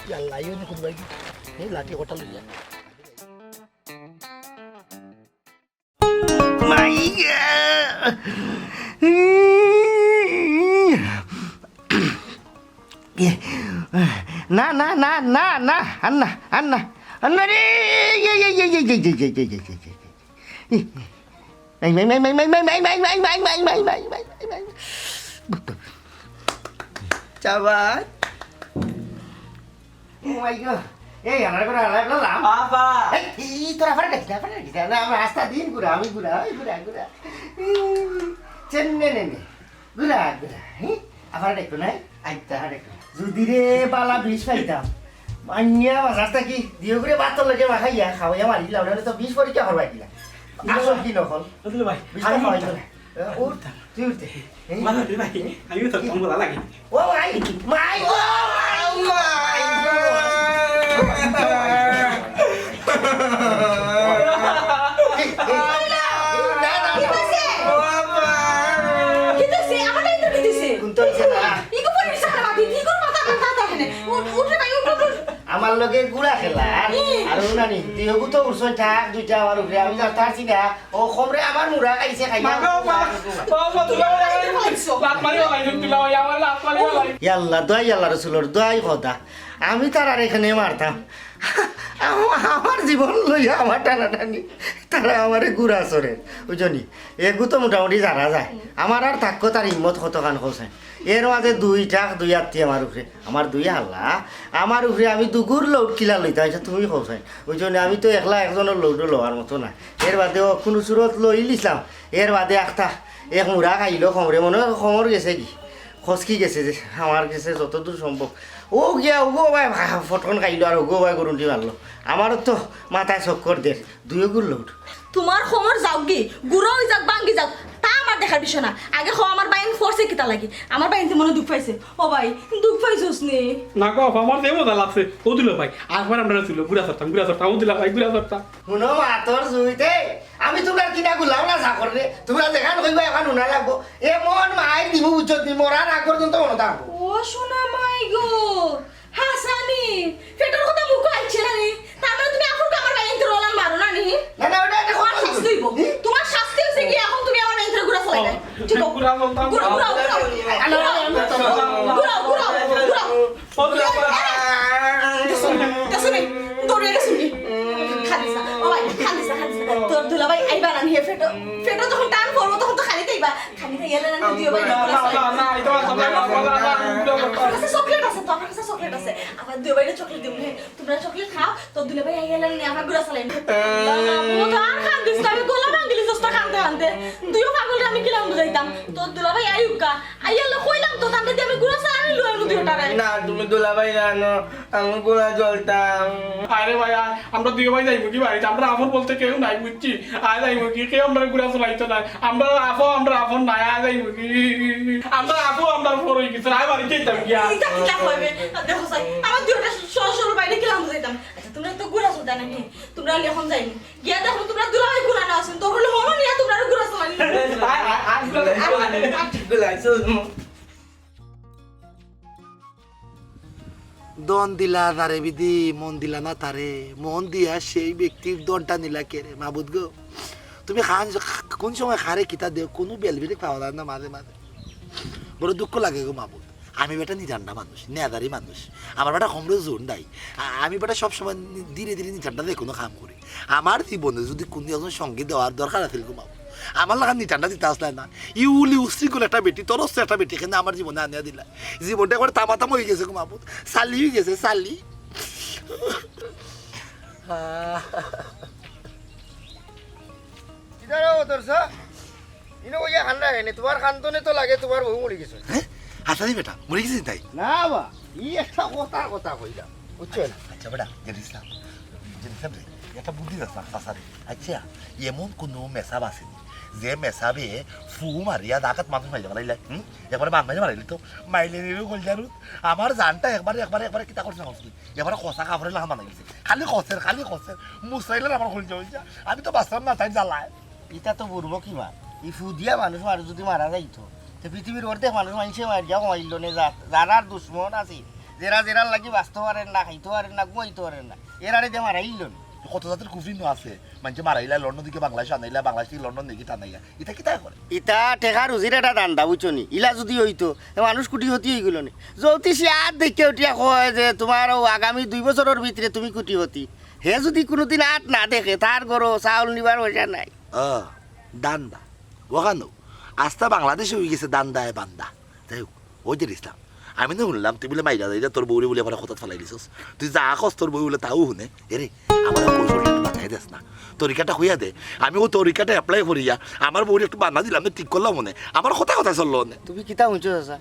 কি আল্লাহ, ইয়ে নি কোন ভাই? এই লাঠি কটা লইয়া। মাই গে। না, না, না, না, না, আন্না, আন্না, আন্না রে। চাবাই। Oh my God। এই, আমার ঘরে আলাই বললাম। বাবা। এই, এই, তোর আবার ডাকিস না, আবার ডাকিস না। না, আমরা আস্তা দিন ঘুরা, আমি ঘুরা, আমি ঘুরা, ঘুরা। চেন্নে নে নে। ঘুরা, ঘুরা। হ্যাঁ? আবার ডাকতো নাই? আচ্ছা, আবার ডাকতো। যদি রে বালা বিষ পাইতাম, মান্নিয়া বাজার থাকি দিও করে ভাতর লগে মাখাইয়া খাওয়াইয়া মারি দিলাম, ওটা তো বিষ পরীক্ষা করবাই কিনা? আসল কি নকল? বুঝলে ভাই, বিষ তো আমি খাওয়াই তো না। এ, উঠ, তুই উঠতে। এই, মাথা রে ভাই, আমি তো কম বলা লাগে। ও ভাই, মাই, ও ভাই, ও ভাই, ও ভাই। না, না, না। কিতাছে? কিতাছে? আমার টাইম তো কিতাছে? কোন তো হইছে না? ইগো পরে দিছে না বাকি। কি করে মাথা কোন দাঁত এখানে? উঠ, উঠ রে ভাই, উঠ, উঠ, উঠ। আমার লগে গুড়া খেলা। হুম। আর ও নানি, তুই হবু তো উঠছস, থাক, দুইটা আমার উপরে। আমি যা তার চিনা। ও, খমরে আমার মুরা খাইছে, খাইয়া। মাগো, মা। ও, ও, তুলা ভাই, আমার লাত মারি ভাই, তুলা ভাই, আমার লাত মারি ভাই। ইয়াল্লা, দোয়াই আল্লাহ রসুলর, দোয়াই খোদা। আমি তার আর এখানে মারতাম। আমা-, আমার জীবন লইয়া আমার টানাটানি, তারা আমারে গুড়া চড়ে, বুঝছো নি? এগু তো মোটামুটি জানা যায়। আমার আর থাকবো তার হিম্মত কতখান কওছাইন। এর মাঝে দুই টাক দুই আত্তি আমার উপরে, আমার দুই হালা, আমার উপরে আমি দুগুর load কিলা লইতাম, ইটা তুমি কওছাইন। বুঝছো নি? আমি তো একলা একজনর load-ও লওয়ার মতো না। এর বাদেও কুনু সুরত লইলিছলাম, এর বাদে আখতা এক মুড়া খাইলো কমরে, মনে অয় কমর গেছে কি, খসকি গেছে যে, আমার গেছে যতদূর সম্ভব। ও গিয়া ওগো ভাই ফটকন খাইলো আর ওগো ভাই গরুন্ডি মারলো। আমারও তো মাথায় চক্কর দের, দুইওগুর load। তুমার কমর যাউকগি, গুড়া অই যাউক, ভাঙ্গি যাউক, তা আমার দেখার বিষয় না। আগে কও আমার বাইন ফোর্সে কিতা লাগি, আমার বাইনতে মনে দুখ পাইছে। ও ভাই, দুখ পাইছস নি? না গো আপা, আমার যে মজা লাগছে। ও দুলা ভাই, আরবার আমরা ছিল গুড়া চড়তাম, গুড়া চড়তাম, ও দুলা ভাই, গুড়া চড়তাম। হুনো মাতর জুইতে, আমি তুমরার কিনা গুলাম না চাকর রে, তুমরা যেখান কইবা এখান হুনা লাগবো। এমন মাইর দিমু বুঝছত নি, মরার আগ পর্যন্ত মনো থাকবো। ও সোনা মাই গো, হাসানি, পেটর কথা মুখো আইছে না নি? তার মানে তুমি আফুরকে আমার বাইনতে রোলান মারো না নি? না, না, ওটা একটা তুমার কথা শাস্তি অইবো। হুম? তুমার শাস্তি অইছে কি এখন তুমি আমার বাইনতে গুড়া চড়াইবা? ঠিক আছে। গুড়া চড়তাম। গুড়া, গুড়া, গুড়া। আরে, আরে, আরে, আরে, গুড়া, গুড়া, গুড়া। ও দুলা ভাই। গেছো নি? গেছো নি? দৌড়ে গেছো নি? কান্দিস না। ও ভাই, কান্দিস না, কান্দিস না। তোর দুলাভাই আইবা না নি, পেটো, পেটো যখন টান পড়বো, তখন তো খালি থাইবা। খালি থাইয়া না, না, দুই ভাই না, না, না, না, এটা আমার সামনে আমার, আমার, আমার, আমার, আমার, আমার। আমার কাছে চকলেট আছে তো, আমার কাছে চকলেট আছে। আমার দুই ভাইরে চকলেট দিমু, হ্যাঁ। তুমরা চকলেট খাও, তোর দুলাভাই আইয়া না নি, আমার গুড়া চড়াইন। না, না, ও তো আর কান্দিস না, আমি গলা ভাঙ্গিলিছস তো কানতে কানতে। দুইও পাগলরে আমি কিলান বুঝাইতাম। তোর দুলাভাই আইউক্কা। আইয়ালে কইলাম তো, তানরে দিয়া আমি গুড়া চড়ানি লই আনমু দুইওটারে। না, তুমি দুলাভাই জানো, আমি গুড়া চড়তাম। আরে ভাই, আ-, আমরা দুই ভাই যাইমু কি বাড়িত? আমরা আফুর বলতে কেউ নাই, বুঝছি? আয় যাইমু কি? কেউ আমরা গুড়া চড়াইতো নাই। আমরা আফু, আমরা আফু নাই, আয় যাইমু কি? আমরা আফু, আমরা ফোর অই গেছে, আয় বাড়িত যাইতাম কি আর? ইটা কিতা কইবে? আর দেখো চাই, আমার দুইওটা সহজ সরল বাইরে কিলান বুঝাইতাম। আচ্ছা, তুমরা তো গুড়া চড়তায় না, হ্যাঁ? তুমরা অখন যাইমু। গিয়া দেখো, তুমরা দুলাভাই গুড়া না আছইন, তো অইলে হনো নিয়া তুমরারে গুড়া চড়ানি। আয়, আয়, আয়, গুড়া চড়ানি। গুড়া চড়ানি। ধন দিলা যারে বিধি, মন দিলা না তারে। মন দিয়া সেই ব্যক্তির ধনটা নিলা কেরে, মাবুদ গো। তুমি খান, কোন সময় খারে কিতা দেও, কুনু বেলবিরেক পাওয়া যায় না মাঝে মাঝে। বড় দুঃখ লাগে গো মাবুদ। আমি বেটা নিজান্ডা মানুষ, নেদারি মানুষ। আমার বেটা কমরে জোর নাই। আ-, আমি বেটা সবসময় নি-, ধীরে ধীরে নিজান্ডা যে কুনু কাম করি। আমার জীবনে যুদি কুনু একজন সঙ্গী দেওয়ার দরকার আছিল গো মাবুদ, আমার লাখান নিজান্ডা দিতা আছলায় না। ইউলি উশৃঙ্খল একটা বেটি, তরস্ত একটা বেটি, কেনে আমার জীবনে আনিয়া দিলা। জীবনটা একবারে তামা তামা অই গেছে গো মাবুদ, ছালি অই গেছে, ছালি। কিতা রে ও দর্শক? ইনো ওই যে কান্দরা কেনে, তুমার কান্দনে তো লাগে তুমার বউ মরি গেছে। হ্যাঁ? হাছানি বেটা, মরি গেছে তাই? না বা, ই একটা কথার কথা কইলাম, বুঝছো নি? আচ্ছা বেটা, জেড ইসলাম, জেড ইসলাম রে, একটা বুদ্ধি আছে না, চাচা রে। আচ্ছা, এমন কুনু মেসাব আছে নি, যে মেসাবে ফু মারিয়া জাগাত মানুষ মারিয়া ফালাইলে, হুম? একবারে বান মারিয়া ফালাইলিতো, মাইলে নিবে কইল জারু। আমার জানটা একবারে, একবারে, একবারে কিতা করছে না করছে? এবারে কষা কাপড়ের লাখান বানাই গেছে। খালি কষের, খালি কষের। মুসরাইলের আমার কলিজা অইছে। আমি তো বাঁচতাম না, তাই জ্বালায়। ইটা তো বুড়বো কিবা। ই ফু দিয়া মানুষ মারে যুদি মারা যাইতো, তে পৃথিবীর অর্ধেক মানুষ মানষে মারিয়া কমাইল নে যা-, যারার দুশমন আছে, যেরা যেরার লাগি বাঁচতো পারের না, খাইতো পারের না, ঘুমাইতো পারের না, এরারে দিয়া মারাইল নে। কত জাতের কুফরি নো আছে, মানষে মারাইলা লন্ডন থাকি বাংলাদেশ আনাইলা, বাংলাদেশ থাকি লন্ডন দেখি টানাইয়া। ইতা কিতা করে? ইতা টেকা রুজির একটা ধান্দা, বুঝছো নি? ইলা যুদি অইতো, তে মানুষ কুটিপতি অইগেলো নে। জ্যোতিষী আত দেখিয়া উঠিয়া কয় যে, "তুমার অউ আগামী দুই বছরর ভিতরে তুমি কুটিপতি।" হে যুদি কুনুদিন আত না দেখে, তার ঘরো চাউল নিবার পয়সা নাই। আ, ধান্দা। অখানো। আস্তা বাংলাদেশ অইগেছে ধান্দায় বান্দা। যাই হউক, ওই যে ইসলাম, আমি না হুনলাম তুই বুলে মাইরা যাইরা তোর বউরে বুলে আমার কথাত ফালাই দিছস। তুই যা কস তোর বউ বুলে তাও হুনে। এরে, আমার কৌশলটা একটু বাতাই দেস না। তরিকাটা কইয়া দে। আমি অউ তরিকাটা apply করিয়া আমার বউরে একটু বান্দা দিলাম নে, ঠিক করলাম অনে। আমার কথা কথা চললো অনে। তুমি কিতা হুনছো চাচা?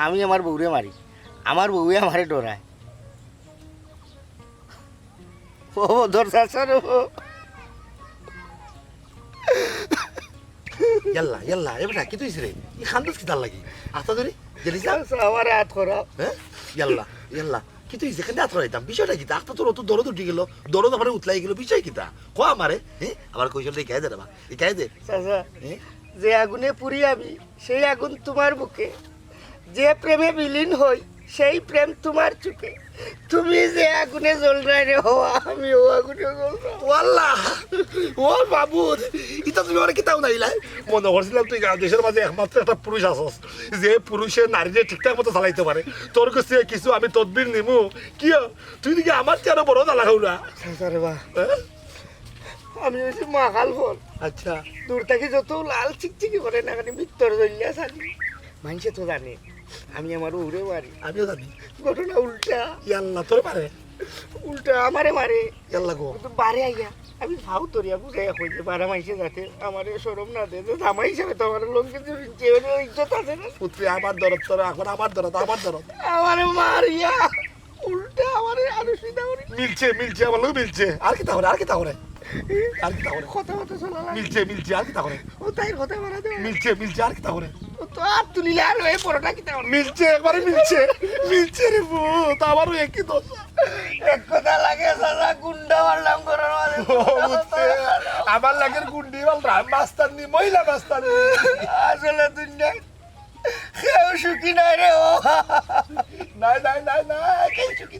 আমি আমার বউরে মারি। আমার বউয়ে আমারে ডরায়। ও বদর চাচা রে ও। ইয়াল্লা, ইয়াল্লা, এ বেটা, কিতা অইছে রে? ই কান্দস কিতার লাগি? আস্তা ধরি, জেড ইসলাম? চাচা, আমার আত করা। হ্যাঁ? ইয়াল্লা, ইয়াল্লা, কিতা অইছে? কেনে আত করাইতাম? বিষয়টা কিতা? আখতা তোর অত দরদ উঠি গেল, দরদ আমারে উতলাই গেল, বিষয় কিতা? ক আমারে, হ্যাঁ? আমার কৌশলটা ইকাই দে রে বা, ইকাই দে। চাচা, হ্যাঁ? যে আগুনে পুড়ি আমি, সেই আগুন তুমার বুকে। যে প্রেমে বিলীন হই, সেই প্রেম তুমার চোখে। তুমি যে আগুনে জ্বলরায় রে হওয়া, আমি অউ আগুনে জ্বলরাম। ওয়াল্লা, ও মাবুদ, ই তা তুমি আমারে কিতা হুনাইলায়? মনো করছিলাম তুই গাঁও দেশর মাঝে একমাত্র একটা পুরুষ আছস, যে পুরুষে নারীরে ঠিকঠাক মতো চালাইতে পারে। তোর কাছে কিছু আমি তদবির নিমু। কিও, তুই দেখি আমার চেয়ে আরো বড় জ্বালা খাওরা। চাচা রে বা, হ্যাঁ? আমি অইছি মাখাল ফল। আচ্ছা। দূর থাকি যত লাল চিকচিকি করে না, খালি ভিতর জ্বলিয়া ছাড়ি। মাইনষে তো জানে আমি আমার বউরে মারি। আমিও জানি। ঘটনা উল্টা। ইয়াল্লা, তোরে মারে? উল্টা আমারে মারে। ইয়াল্লা গো। কিন্তু বারে আইয়া আমি ফাও ধরিয়া বুঝাইয়া কই যে বারা মাইনষে যাতে আমারে শরম না দেয়, যে জামাই হিসাবে তো আমার লঙ্গি যে ইজ্জত আছে না। পুত্রে, আমার দরদ তোর, এখন আমার দরদ, আমার দরদ। আমারে মারিয়া উল্টা আমারে আরো সিধা করে। মিলছে, মিলছে, আমার লগে মিলছে। আর কিতা করে, আর কিতা করে? আর কিতা করে? কথা কথা শোনা লাগে। মিলছে, মিলছে, আর কিতা করে? ও তাই কথা বাড়া দেবে। মিলছে, মিলছে, আর কিতা করে? ও তো আর তুলিলে আর ওই পরোটা কিতা করে? মিলছে, একবারে মিলছে। মিলছে রে পুত, আমারও একই দশা। এক কথা লাগে সারা গুন্ডা মারলাম করার মাঝে। ও, বুঝছে। আমার লাগের গুন্ডি মাল রাম মাস্তার নি, মহিলা মাস্তার নি। আসলে দুনিয়ায় কেউ সুখী নাই রে ও। নাই, নাই, নাই, নাই, কেউ সুখী